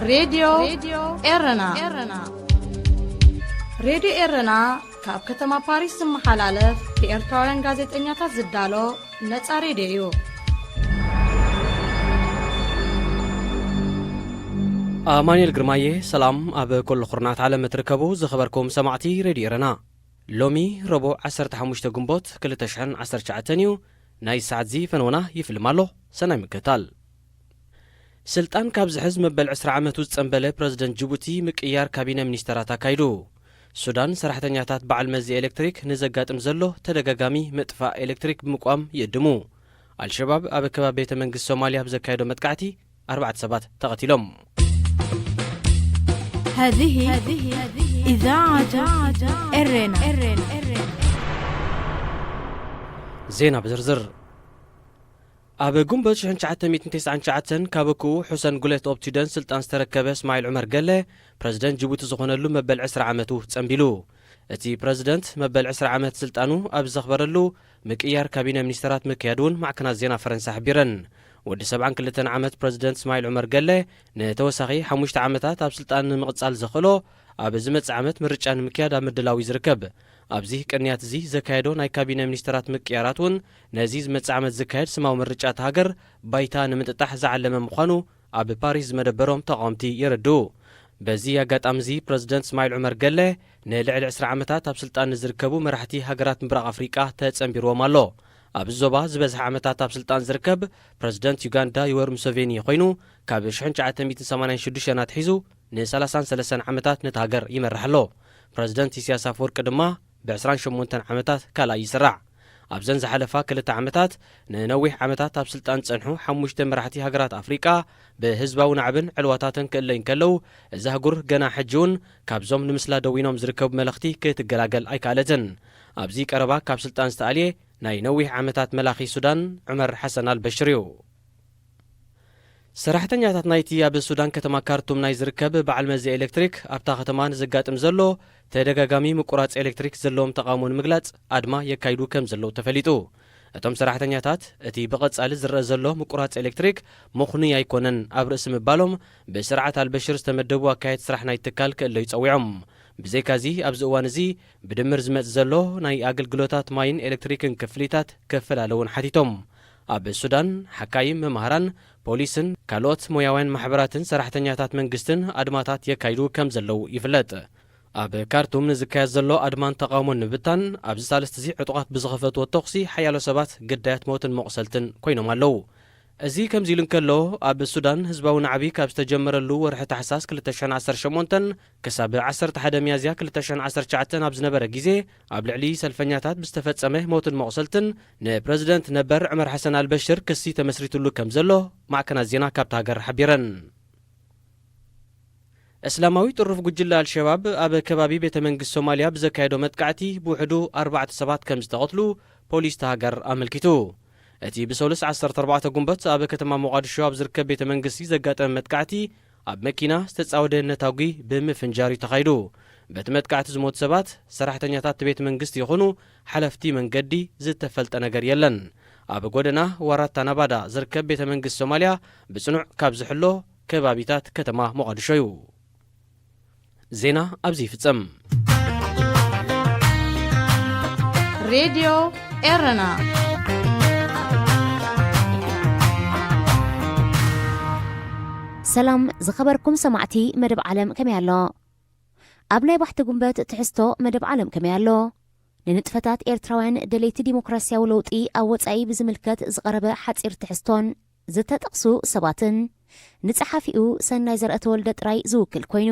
ሬድዮ ኤረና። ሬድዮ ኤረና ካብ ከተማ ፓሪስ ዝመሓላለፍ ብኤርትራውያን ጋዜጠኛታት ዝዳሎ ነጻ ሬድዮ እዩ። ኣማኑኤል ግርማየ፣ ሰላም ኣብ ኩሉ ኩርናዓት ዓለም እትርከቡ ዝኸበርኩም ሰማዕቲ ሬድዮ ኤረና። ሎሚ ረቡዕ ዓሰርተ ሓሙሽተ ግንቦት ክልተ ሽሕን ዓሰርተ ትሽዓተን እዩ። ናይ ሰዓት እዚ ፈነወና ይፍልም ኣሎ። ሰናይ ምክትታል። ስልጣን ካብ ዝሕዝ መበል ዕስራ ዓመቱ ዝጸንበለ ፕረዚደንት ጅቡቲ ምቅያር ካቢነ ሚኒስተራት ኣካይዱ። ሱዳን ሰራሕተኛታት በዓል መዚ ኤሌክትሪክ ንዘጋጥም ዘሎ ተደጋጋሚ ምጥፋእ ኤሌክትሪክ ብምቋም ይእድሙ። ኣልሸባብ ኣብ ከባቢ ቤተ መንግስቲ ሶማልያ ብዘካየዶ መጥቃዕቲ ኣርባዕተ ሰባት ተቐቲሎም። هذه إذاعة إرينا. ዜና ብዝርዝር። ኣብ ግንቦት ሽሕን ትሽዓተ ሚእትን ተስዓን ትሽዓተን ካብ ክኡ ሑሰን ጉሌት ኦብቲደን ስልጣን ዝተረከበ እስማዒል ዑመር ገለ ፕረዚደንት ጅቡቲ ዝኾነሉ መበል ዕስራ ዓመቱ ጸንቢሉ። እቲ ፕረዚደንት መበል ዕስራ ዓመት ስልጣኑ ኣብ ዘኽበረሉ ምቅያር ካቢነ ሚኒስተራት ምክያድ እውን ማዕከናት ዜና ፈረንሳ ሓቢረን። ወዲ ሰብዓን ክልተን ዓመት ፕረዚደንት እስማዒል ዑመር ገለ ንተወሳኺ ሓሙሽተ ዓመታት ኣብ ስልጣን ንምቕጻል ዘኽእሎ ኣብ ዝመጽእ ዓመት ምርጫ ንምክያድ ኣብ ምድላው እዩ ዝርከብ። ኣብዚ ቅንያት እዚ ዘካየዶ ናይ ካቢነ ሚኒስተራት ምቅያራት እውን ነዚ ዝመጽእ ዓመት ዝካየድ ስማዊ ምርጫ እታ ሃገር ባይታ ንምጥጣሕ ዝዓለመ ምዃኑ ኣብ ፓሪስ ዝመደበሮም ተቓወምቲ የረድኡ። በዚ ኣጋጣሚ እዚ ፕረዚደንት እስማዒል ዑመር ገለ ንልዕሊ ዕስራ ዓመታት ኣብ ስልጣን ንዝርከቡ መራሕቲ ሃገራት ምብራቕ ኣፍሪቃ ተጸንቢርዎም ኣሎ። ኣብዚ ዞባ ዝበዝሐ ዓመታት ኣብ ስልጣን ዝርከብ ፕረዚደንት ዩጋንዳ ዮወሪ ሙሰቬኒ ኮይኑ ካብ ሽሕን ትሽዓተ ሚእትን ሰማንያን ሽዱሽተን ኣትሒዙ ንሰላሳን ሰለስተን ዓመታት ነታ ሃገር ይመርሕ ኣሎ። ፕረዚደንት ኢሳያስ ኣፈወርቂ ድማ ብዕስራን ሸሞንተን ዓመታት ካልኣይ ይስራዕ። ኣብዘን ዝሓለፋ ክልተ ዓመታት ንነዊሕ ዓመታት ኣብ ስልጣን ዝጸንሑ ሓሙሽተ መራሕቲ ሃገራት ኣፍሪቃ ብህዝባዊ ናዕብን ዕልዋታትን ክእለዩ እንከለዉ፣ እዛ ኣህጉር ገና ሕጂ እውን ካብዞም ንምስላ ደዊኖም ዝርከቡ መለኽቲ ክትገላገል ኣይከኣለትን። ኣብዚ ቀረባ ካብ ስልጣን ዝተኣልየ ናይ ነዊሕ ዓመታት መላኺ ሱዳን ዑመር ሓሰን ኣልበሽር እዩ። ሰራሕተኛታት ናይቲ ኣብ ሱዳን ከተማ ካርቱም ናይ ዝርከብ በዓል መዚ ኤሌክትሪክ ኣብታ ከተማ ንዘጋጥም ዘሎ ተደጋጋሚ ምቁራጽ ኤሌክትሪክ ዘለዎም ተቓውሞ ንምግላጽ ኣድማ የካይዱ ከም ዘለዉ ተፈሊጡ። እቶም ሰራሕተኛታት እቲ ብቐጻሊ ዝረአ ዘሎ ምቁራጽ ኤሌክትሪክ ምኽኑይ ኣይኮነን ኣብ ርእሲ ምባሎም ብስርዓት ኣልበሽር ዝተመደቡ ኣካየድቲ ስራሕ ናይ ትካል ክእለዩ ጸዊዖም። ብዘይካዚ ኣብዚ እዋን እዚ ብድምር ዝመጽእ ዘሎ ናይ ኣገልግሎታት ማይን ኤሌክትሪክን ክፍሊታት ክፈላለ እውን ሓቲቶም። ኣብ ሱዳን ሓካይም፣ መምሃራን፣ ፖሊስን ካልኦት ሞያውያን ማሕበራትን ሰራሕተኛታት መንግስትን ኣድማታት የካይዱ ከም ዘለዉ ይፍለጥ። ኣብ ካርቱም ንዝካየድ ዘሎ ኣድማን ተቓውሞን ንምብታን ኣብዚ ሳልስቲ እዚ ዕጡቓት ብዝኸፈትዎ ተኹሲ ሓያሎ ሰባት ግዳያት ሞትን መቑሰልትን ኮይኖም ኣለዉ። እዚ ከምዚ ኢሉ እንከሎ፣ ኣብ ሱዳን ህዝባዊ ናዕቢ ካብ ዝተጀመረሉ ወርሒ ታሕሳስ ክልተ ሽሕን ዓሰርተ ሸሞንተን ክሳብ ዓሰርተ ሓደ ሚያዝያ ክልተ ሽሕን ዓሰርተ ትሽዓተን ኣብ ዝነበረ ግዜ ኣብ ልዕሊ ሰልፈኛታት ብዝተፈጸመ ሞትን መቑሰልትን ንፕረዚደንት ነበር ዑመር ሓሰን ኣልበሽር ክሲ ተመስሪትሉ ከም ዘሎ ማዕከናት ዜና ካብታ ሃገር ሓቢረን። እስላማዊ ጥሩፍ ጉጅለ ኣልሸባብ ኣብ ከባቢ ቤተ መንግስቲ ሶማልያ ብዘካየዶ መጥቃዕቲ ብውሕዱ ኣርባዕተ ሰባት ከም ዝተቐትሉ ፖሊስ እታ ሃገር ኣመልኪቱ። እቲ ብሰሉስ ዓሰርተ ኣርባዕተ ጉንበት ኣብ ከተማ ሞቓዲሾ ኣብ ዝርከብ ቤተ መንግስቲ ዘጋጠመ መጥቃዕቲ ኣብ መኪና ዝተጻወደ ነታጒ ብምፍንጃር እዩ ተኻይዱ። በቲ መጥቃዕቲ ዝሞቱ ሰባት ሰራሕተኛታት እቲ ቤተ መንግስቲ ይኹኑ ሓለፍቲ መንገዲ ዝተፈልጠ ነገር የለን። ኣብ ጎደና ዋራታ ናባዳ ዝርከብ ቤተ መንግስቲ ሶማልያ ብጽኑዕ ካብ ዝሕሎ ከባቢታት ከተማ ሞቓዲሾ እዩ። ዜና ኣብዚ ይፍጸም። ሬድዮ ኤረና። ሰላም ዝኸበርኩም ሰማዕቲ መደብ ዓለም ከመይ ኣሎ? ኣብ ናይ ባሕቲ ጉንበት ትሕዝቶ መደብ ዓለም ከመይ ኣሎ? ንንጥፈታት ኤርትራውያን ደለይቲ ዲሞክራስያዊ ለውጢ ኣብ ወጻኢ ብዝምልከት ዝቐረበ ሓጺር ትሕዝቶን ዝተጠቕሱ ሰባትን ንጸሓፊኡ ሰናይ ዘርአተወልደ ጥራይ ዝውክል ኮይኑ፣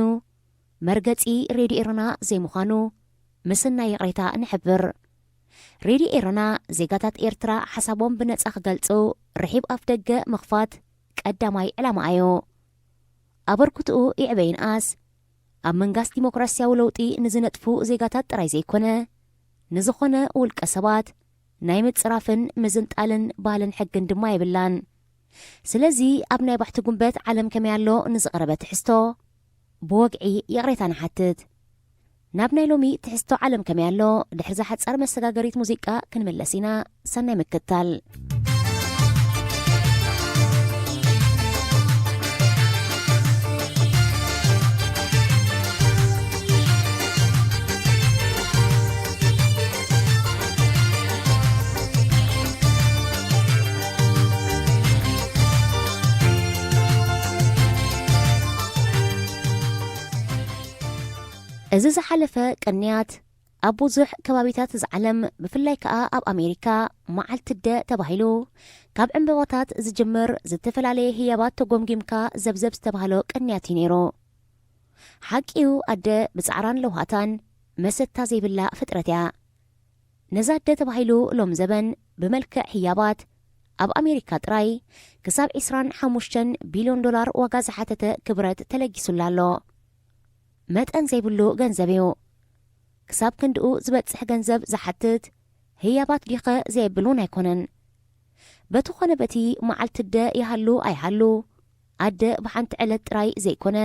መርገጺ ሬድዮ ኤረና ዘይምዃኑ ምስናይ ይቕሬታ ንሕብር። ሬድዮ ኤረና ዜጋታት ኤርትራ ሓሳቦም ብነጻ ክገልጹ ርሒብ ኣፍደገ ምኽፋት ቀዳማይ ዕላማኣዮ። ኣበርክትኡ ይዕበ ይንኣስ፣ ኣብ መንጋስ ዲሞክራስያዊ ለውጢ ንዝነጥፉ ዜጋታት ጥራይ ዘይኮነ፣ ንዝኾነ ውልቀ ሰባት ናይ ምጽራፍን ምዝንጣልን ባህልን ሕግን ድማ የብላን። ስለዚ ኣብ ናይ ባሕቲ ጉንበት ዓለም ከመይ ኣሎ ንዝቐረበ ትሕዝቶ ብወግዒ ይቕሬታ ንሓትት። ናብ ናይ ሎሚ ትሕዝቶ ዓለም ከመይ ኣሎ ድሕሪ ዝሓጻር መሰጋገሪት ሙዚቃ ክንምለስ ኢና። ሰናይ ምክትታል። እዚ ዝሓለፈ ቅንያት ኣብ ብዙሕ ከባቢታት እዚ ዓለም፣ ብፍላይ ከኣ ኣብ ኣሜሪካ፣ መዓልቲ ኣደ ተባሂሉ ካብ ዕምበባታት ዝጅምር ዝተፈላለየ ህያባት ተጎምጊምካ ዘብዘብ ዝተባህሎ ቅንያት እዩ ነይሩ። ሓቂዩ፣ ኣደ ብጻዕራን ለውሃታን መሰታ ዘይብላ ፍጥረት እያ። ነዛ ኣደ ተባሂሉ ሎም ዘበን ብመልክዕ ህያባት ኣብ ኣሜሪካ ጥራይ ክሳብ ዕስራን ሓሙሽተን ቢልዮን ዶላር ዋጋ ዝሓተተ ክብረት ተለጊሱላ ኣሎ። መጠን ዘይብሉ ገንዘብ እዩ። ክሳብ ክንድኡ ዝበጽሕ ገንዘብ ዝሓትት ህያባት ዲኸ ዘየብል እውን ኣይኮነን። በቲ ኾነ በቲ መዓልቲ ኣደ ይሃሉ ኣይሃሉ፣ ኣደ ብሓንቲ ዕለት ጥራይ ዘይኮነ፣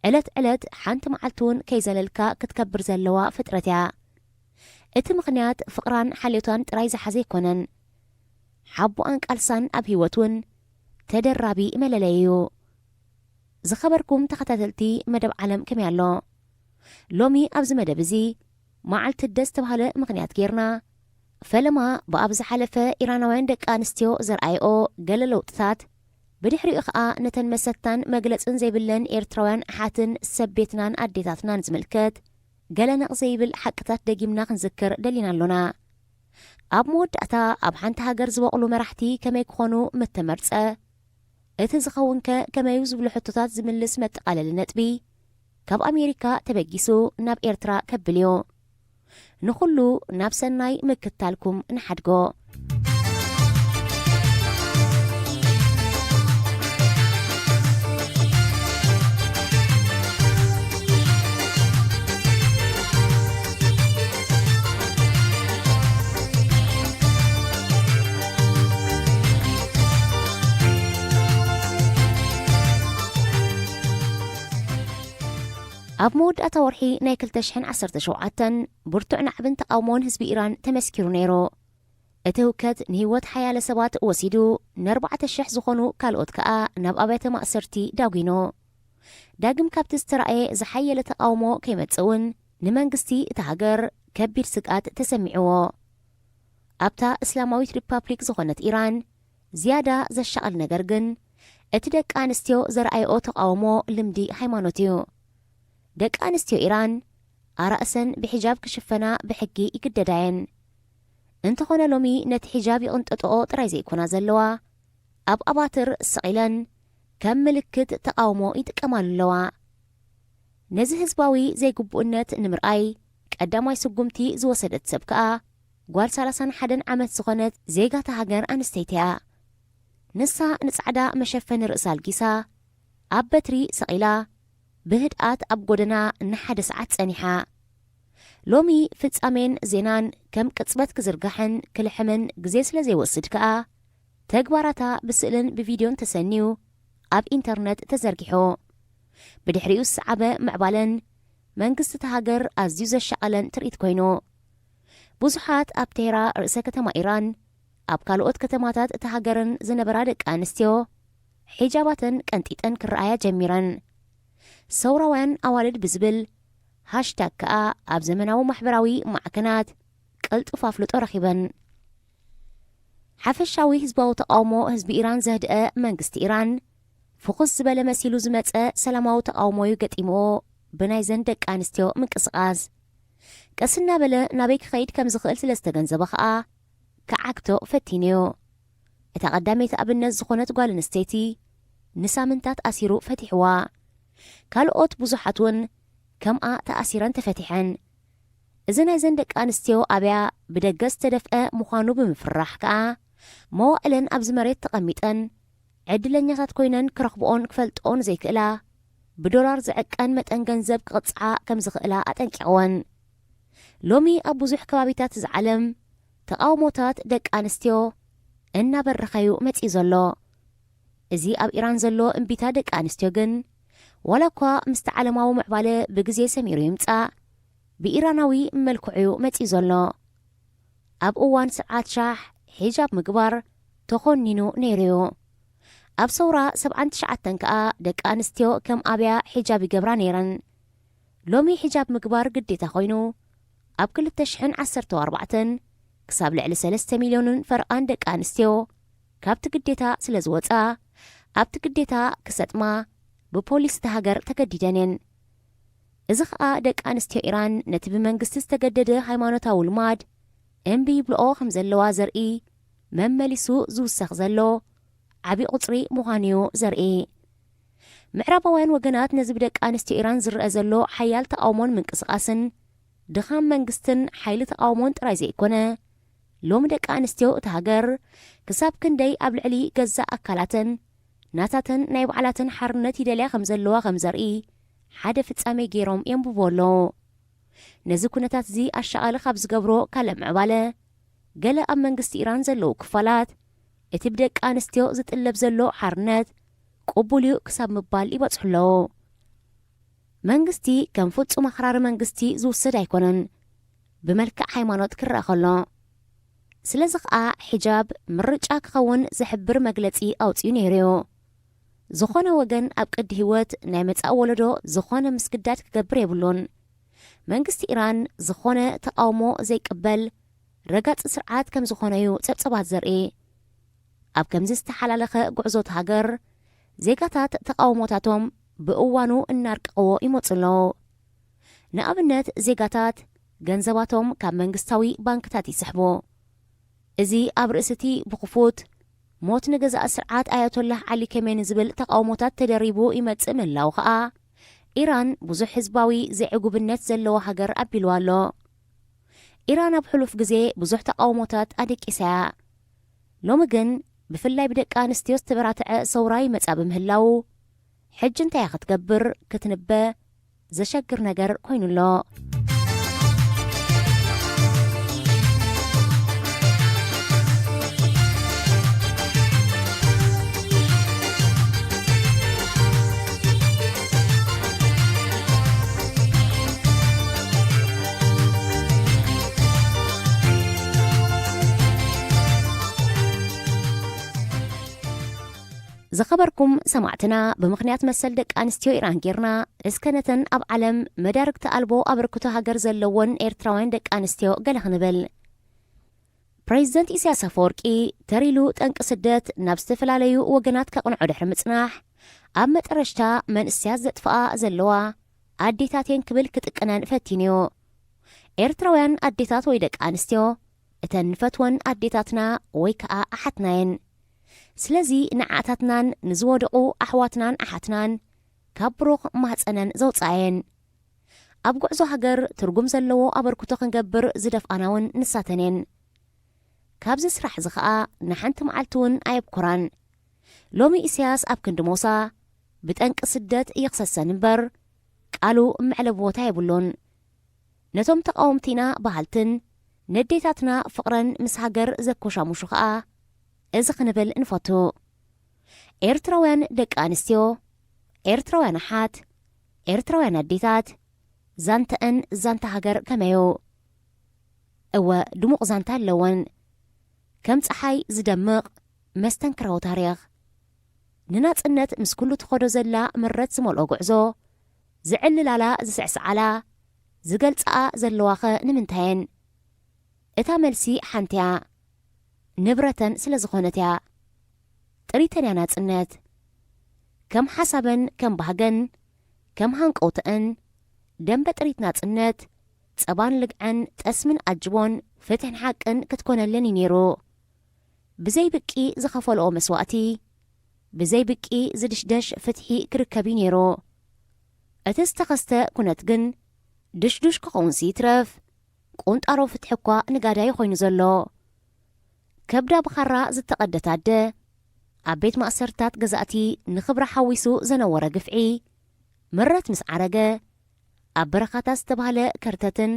ዕለት ዕለት ሓንቲ መዓልቲ እውን ከይዘለልካ ክትከብር ዘለዋ ፍጥረት እያ። እቲ ምኽንያት ፍቕራን ሓልዮታን ጥራይ ዝሓዘ ኣይኮነን። ሓቦኣን ቃልሳን ኣብ ህይወት እውን ተደራቢ መለለዪ እዩ። ዝኸበርኩም ተኸታተልቲ መደብ ዓለም ከመይ ኣሎ? ሎሚ ኣብዚ መደብ እዚ መዓልቲ ኣደ ዝተባህለ ምኽንያት ጌርና፣ ፈለማ ብኣብ ዝሓለፈ ኢራናውያን ደቂ ኣንስትዮ ዘርኣየኦ ገለ ለውጥታት፣ ብድሕሪኡ ኸኣ ነተን መሰታን መግለጽን ዘይብለን ኤርትራውያን ኣሓትን ሰብ ቤትናን ኣዴታትናን ዝምልከት ገለ ነቕ ዘይብል ሓቅታት ደጊምና ክንዝክር ደሊና ኣሎና። ኣብ መወዳእታ፣ ኣብ ሓንቲ ሃገር ዝበቑሉ መራሕቲ ከመይ ክኾኑ ምተመርጸ? እቲ ዝኸውንከ ከመዩ ዝብሉ ሕቶታት ዝምልስ መጠቓለሊ ነጥቢ፣ ካብ ኣሜሪካ ተበጊሱ ናብ ኤርትራ ከብል እዩ። ንኹሉ ናብ ሰናይ ምክታልኩም ንሓድጎ። ኣብ መወዳእታ ወርሒ ናይ ክልተ ሽሕን ዓሰርተ ሸውዓተን ብርቱዕ ናዕብን ተቓውሞን ህዝቢ ኢራን ተመስኪሩ ነይሩ። እቲ ህውከት ንህይወት ሓያለ ሰባት ወሲዱ፣ ንኣርባዕተ ሽሕ ዝኾኑ ካልኦት ከኣ ናብ ኣብያተ ማእሰርቲ ዳጒኑ። ዳግም ካብቲ ዝተራእየ ዝሓየለ ተቓውሞ ከይመጽእ እውን ንመንግስቲ እታ ሃገር ከቢድ ስግኣት ተሰሚዕዎ። ኣብታ እስላማዊት ሪፓብሊክ ዝኾነት ኢራን ዝያዳ ዘሻቕል ነገር ግን፣ እቲ ደቂ ኣንስትዮ ዘርኣየኦ ተቓውሞ ልምዲ ሃይማኖት እዩ። ደቂ ኣንስትዮ ኢራን ኣራእሰን ብሒጃብ ክሽፈና ብሕጊ ይግደዳ እየን። እንተኾነ ሎሚ ነቲ ሒጃብ ይቕንጠጥኦ ጥራይ ዘይኮና ዘለዋ፣ ኣብ ኣባትር ስቕ ኢለን ከም ምልክት ተቓውሞ ይጥቀማሉ ኣለዋ። ነዚ ህዝባዊ ዘይግቡእነት ንምርኣይ ቀዳማይ ስጉምቲ ዝወሰደት ሰብ ከኣ ጓል ሰላሳን ሓደን ዓመት ዝኾነት ዜጋታ ሃገር ኣንስተይቲ እያ። ንሳ ንጻዕዳ መሸፈኒ ርእሳ ኣልጊሳ፣ ኣብ በትሪ ሰቒላ፣ ብህድኣት ኣብ ጎደና ንሓደ ሰዓት ጸኒሓ። ሎሚ ፍጻሜን ዜናን ከም ቅጽበት ክዝርጋሕን ክልሕምን ግዜ ስለ ዘይወስድ ከኣ፣ ተግባራታ ብስእልን ብቪድዮን ተሰንዩ ኣብ ኢንተርነት ተዘርጊሑ። ብድሕሪኡ ዝሰዓበ ምዕባለን መንግስቲ እታ ሃገር ኣዝዩ ዘሻቐለን ትርኢት ኮይኑ። ብዙሓት ኣብ ቴህራ ርእሰ ከተማ ኢራን፣ ኣብ ካልኦት ከተማታት እታ ሃገርን ዝነበራ ደቂ ኣንስትዮ ሒጃባተን ቀንጢጠን ክረኣያ ጀሚረን። ሰውራውያን ኣዋልድ ብዝብል ሃሽታግ ከኣ ኣብ ዘመናዊ ማሕበራዊ ማዕከናት ቅልጡፍ ኣፍልጦ ረኺበን። ሓፈሻዊ ህዝባዊ ተቓውሞ ህዝቢ ኢራን ዘህድአ መንግስቲ ኢራን፣ ፍኹስ ዝበለ መሲሉ ዝመጸ ሰላማዊ ተቓውሞ እዩ ገጢምዎ ብናይዘን ደቂ ኣንስትዮ ምንቅስቓስ። ቀስ እናበለ ናበይ ክኸይድ ከም ዝኽእል ስለ ዝተገንዘበ ኸኣ፣ ክዓግቶ ፈቲኑ እዩ። እታ ቀዳመይቲ ኣብነት ዝኾነት ጓል ኣንስተይቲ፣ ንሳምንታት ኣሲሩ ፈቲሕዋ። ካልኦት ብዙሓት እውን ከምኣ ተኣሲረን ተፈቲሐን። እዚ ናይዘን ደቂ ኣንስትዮ ኣብያ ብደገ ዝተደፍአ ምዃኑ ብምፍርራሕ ከኣ፣ መዋእለን ኣብዚ መሬት ተቐሚጠን፣ ዕድለኛታት ኮይነን ክረኽብኦን ክፈልጥኦን ዘይክእላ፣ ብዶላር ዝዕቀን መጠን ገንዘብ ክቕጽዓ ከም ዝኽእላ ኣጠንቂቕወን። ሎሚ ኣብ ብዙሕ ከባቢታት እዚ ዓለም ተቓውሞታት ደቂ ኣንስትዮ እናበረኸዩ መጺኡ ዘሎ። እዚ ኣብ ኢራን ዘሎ እምቢታ ደቂ ኣንስትዮ ግን፣ ዋላ እኳ ምስቲ ዓለማዊ ምዕባለ ብግዜ ሰሚሩ ይምጻእ፣ ብኢራናዊ መልክዑ እዩ መጺኡ ዘሎ። ኣብ እዋን ስርዓት ሻህ፣ ሒጃብ ምግባር ተኾኒኑ ነይሩ እዩ። ኣብ ሰውራ ሰብዓን ትሽዓተን ከኣ ደቂ ኣንስትዮ ከም ኣብያ ሒጃብ ይገብራ ነይረን። ሎሚ ሒጃብ ምግባር ግዴታ ኮይኑ፣ ኣብ ክልተ ሽሕን ዓሰርተ ኣርባዕተን ክሳብ ልዕሊ ሰለስተ ሚልዮንን ፈርቓን ደቂ ኣንስትዮ ካብቲ ግዴታ ስለ ዝወጻ፣ ኣብቲ ግዴታ ክሰጥማ ብፖሊስ እታ ሃገር ተገዲደን እየን። እዚ ኸኣ ደቂ ኣንስትዮ ኢራን ነቲ ብመንግስቲ ዝተገደደ ሃይማኖታዊ ልማድ እምቢ ይብልኦ ከም ዘለዋ ዘርኢ መመሊሱ ዝውሰኽ ዘሎ ዓቢ ቁጽሪ ምዃኑ'ዩ ዘርኢ። ምዕራባውያን ወገናት ነዚ ብደቂ ኣንስትዮ ኢራን ዝረኣ ዘሎ ሓያል ተቓውሞን ምንቅስቓስን ድኻም መንግስትን ሓይሊ ተቓውሞን ጥራይ ዘይኮነ፣ ሎሚ ደቂ ኣንስትዮ እታ ሃገር ክሳብ ክንደይ ኣብ ልዕሊ ገዛእ ኣካላተን ናታተን ናይ ባዕላተን ሓርነት ይደልያ ከም ዘለዋ ከም ዘርኢ ሓደ ፍጻሜ ገይሮም የንብቦ ኣለዉ። ነዚ ኩነታት እዚ ኣሻቓሊ ካብ ዝገብሮ ካልእ ምዕባለ፣ ገለ ኣብ መንግስቲ ኢራን ዘለዉ ክፋላት እቲ ብደቂ ኣንስትዮ ዝጥለብ ዘሎ ሓርነት ቅቡል እዩ ክሳብ ምባል ይበጽሑ ኣለዉ። መንግስቲ ከም ፍጹም ኣኽራሪ መንግስቲ ዝውሰድ ኣይኮነን፣ ብመልክዕ ሃይማኖት ክረኣ ከሎ። ስለዚ ኸኣ ሒጃብ ምርጫ ክኸውን ዝሕብር መግለጺ ኣውጺኡ ነይሩ እዩ። ዝኾነ ወገን ኣብ ቅዲ ህይወት ናይ መጻኢ ወለዶ ዝኾነ ምስግዳድ ክገብር የብሉን። መንግስቲ ኢራን ዝኾነ ተቓውሞ ዘይቅበል ረጋጺ ስርዓት ከም ዝኾነ እዩ ጸብጸባት ዘርኢ። ኣብ ከምዚ ዝተሓላለኸ ጉዕዞ እቲ ሃገር፣ ዜጋታት ተቓውሞታቶም ብእዋኑ እናርቀቕዎ ይመጹ ኣለዉ። ንኣብነት፣ ዜጋታት ገንዘባቶም ካብ መንግስታዊ ባንክታት ይስሕቡ። እዚ ኣብ ርእሲ እቲ ብኽፉት ሞት ንገዛእ ስርዓት ኣያቶላህ ዓሊ ኬሜኒ ዝብል ተቓውሞታት ተደሪቡ ይመጽእ ምህላዉ ኸኣ፣ ኢራን ብዙሕ ህዝባዊ ዘይዕጉብነት ዘለዋ ሃገር ኣቢልዋ ኣሎ። ኢራን ኣብ ሕሉፍ ግዜ ብዙሕ ተቓውሞታት ኣደቂሳ እያ። ሎሚ ግን ብፍላይ ብደቂ ኣንስትዮ ዝተበራትዐ ሰውራ ይመጻ ብምህላዉ፣ ሕጂ እንታይ እያ ክትገብር ክትንበ ዘሸግር ነገር ኮይኑ ኣሎ። ዝኸበርኩም ሰማዕትና፣ ብምኽንያት መሰል ደቂ ኣንስትዮ ኢራን ጌርና፣ እስከ ነተን ኣብ ዓለም መዳርግቲ ኣልቦ ኣበርክቶ ሃገር ዘለወን ኤርትራውያን ደቂ ኣንስትዮ ገለ ክንብል። ፕሬዚደንት ኢሳያስ ኣፈወርቂ፣ ተር ኢሉ ጠንቂ ስደት ናብ ዝተፈላለዩ ወገናት ከቕንዖ ድሕሪ ምጽናሕ፣ ኣብ መጠረሽታ መንእሰያት ዘጥፍኣ ዘለዋ ኣዴታት እየን ክብል ክጥቀነን ፈቲኑ እዩ። ኤርትራውያን ኣዴታት ወይ ደቂ ኣንስትዮ፣ እተን ንፈትወን ኣዴታትና ወይ ከኣ ኣሓትና እየን። ስለዚ ንዓኣታትናን ንዝወደቑ ኣሕዋትናን ኣሓትናን ካብ ብሩኽ ማህጸነን ዘውጽኣየን። ኣብ ጉዕዞ ሃገር ትርጉም ዘለዎ ኣበርክቶ ክንገብር ዝደፍኣና እውን ንሳተን እየን። ካብዚ ስራሕ እዚ ኸኣ ንሓንቲ መዓልቲ እውን ኣየብኮራን። ሎሚ ኢሳያስ ኣብ ክንዲ ሞሳ ብጠንቂ ስደት ይኽሰሰን እምበር፣ ቃሉ መዕለቢ ቦታ የብሉን። ነቶም ተቓወምቲና በሃልትን ነዴታትና ፍቕረን ምስ ሃገር ዘኮሻሙሹ ኸኣ እዚ ክንብል ንፈቱ። ኤርትራውያን ደቂ ኣንስትዮ፣ ኤርትራውያን ኣሓት፣ ኤርትራውያን ኣዴታት፣ ዛንተአን ዛንታ ሃገር ከመዩ? እወ፣ ድሙቕ ዛንታ ኣለወን። ከም ጸሓይ ዝደምቕ መስተንክራዊ ታሪኽ። ንናጽነት ምስ ኩሉ ትኸዶ ዘላ ምረት ዝመልኦ ጉዕዞ፣ ዝዕልላላ ዝስዕስዓላ፣ ዝገልጽኣ ዘለዋኸ ንምንታየን? እታ መልሲ ሓንቲ እያ። ንብረተን ስለ ዝኾነት እያ። ጥሪተን እያ ናጽነት። ከም ሓሳበን፣ ከም ባህገን፣ ከም ሃንቀውተአን፣ ደንበ ጥሪት ናጽነት፣ ጸባን ልግዐን፣ ጠስምን ኣጅቦን፣ ፍትሕን ሓቅን ክትኮነለን እዩ ነይሩ። ብዘይ ብቂ ዝኸፈለኦ መስዋእቲ፣ ብዘይ ብቂ ዝድሽደሽ ፍትሒ ክርከብ እዩ ነይሩ። እቲ ዝተኸስተ ኩነት ግን ድሽዱሽ ክኸውንሲ ይትረፍ፣ ቁንጣሮ ፍትሒ እኳ ንጋዳይ ኮይኑ ዘሎ። ከብዳ ብኻራ ዝተቐደት ኣደ፣ ኣብ ቤት ማእሰርታት ገዛእቲ ንኽብራ ሓዊሱ ዘነወረ ግፍዒ፣ ምረት ምስ ዓረገ፣ ኣብ በረኻታት ዝተባህለ ከርተትን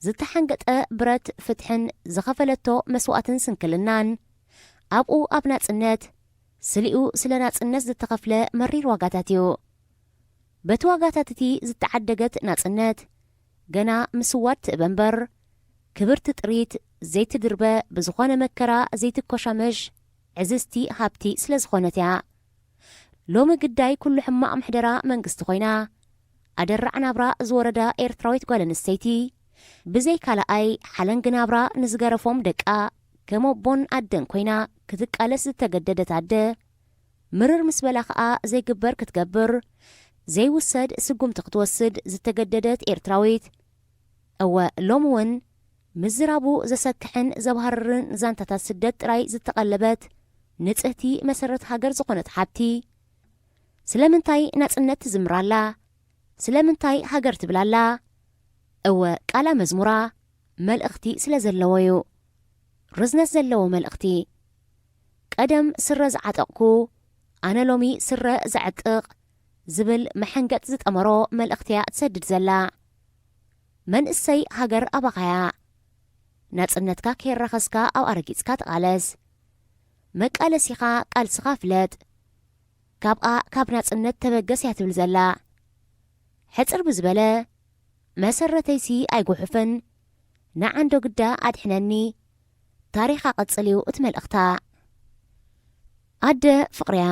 ዝተሓንገጠ ብረት ፍትሕን ዝኸፈለቶ መስዋእትን ስንክልናን፣ ኣብኡ ኣብ ናጽነት፣ ስሊኡ ስለ ናጽነት ዝተኸፍለ መሪር ዋጋታት እዩ። በቲ ዋጋታት እቲ ዝተዓደገት ናጽነት፣ ገና ምስዋድ ትእበ እምበር፣ ክብርቲ ጥሪት ዘይትድርበ፣ ብዝኾነ መከራ ዘይትኮሻመሽ ዕዝዝቲ ሃብቲ ስለ ዝኾነት እያ። ሎሚ ግዳይ ኩሉ ሕማቕ ምሕደራ መንግስቲ ኮይና፣ ኣደራዕ ናብራ ዝወረዳ ኤርትራዊት ጓል ኣንስተይቲ፣ ብዘይ ካልኣይ ሓለንጊ ናብራ ንዝገረፎም ደቃ ከም ኣቦን ኣደን ኮይና ክትቃለስ ዝተገደደት ኣደ፣ ምርር ምስ በላ ኸኣ ዘይግበር ክትገብር፣ ዘይውሰድ ስጉምቲ ክትወስድ ዝተገደደት ኤርትራዊት፣ እወ፣ ሎሚ እውን ምዝራቡ ዘሰክሕን ዘባህርርን ዛንታታት ስደት ጥራይ ዝተቐለበት ንጽህቲ መሰረት ሃገር ዝኾነት ሓብቲ፣ ስለምንታይ ናጽነት ትዝምራላ? ስለምንታይ ሃገር ትብላላ? እወ፣ ቃላ መዝሙራ መልእኽቲ ስለ ዘለዎ እዩ። ርዝነት ዘለዎ መልእኽቲ። ቀደም ስረ ዝዓጠቕኩ፣ ኣነ ሎሚ ስረ ዘዕጥቕ ዝብል መሐንገጥ ዝጠመሮ መልእኽቲ እያ ትሰድድ ዘላ። መንእሰይ ሃገር ኣባኻያ። ናጽነትካ ከየራኸስካ ኣብኣ ረጊጽካ ተቓለስ። መቃለሲኻ ቃልስኻ ፍለጥ። ካብኣ ካብ ናጽነት ተበገስ እያ ትብል ዘላ። ሕጽር ብዝበለ፣ መሰረተይሲ ኣይጉሕፍን፣ ንዓንዶ ግዳ ኣድሕነኒ፣ ታሪኻ ቀጽል እዩ እቲ መልእኽታ። ኣደ ፍቕርያ፣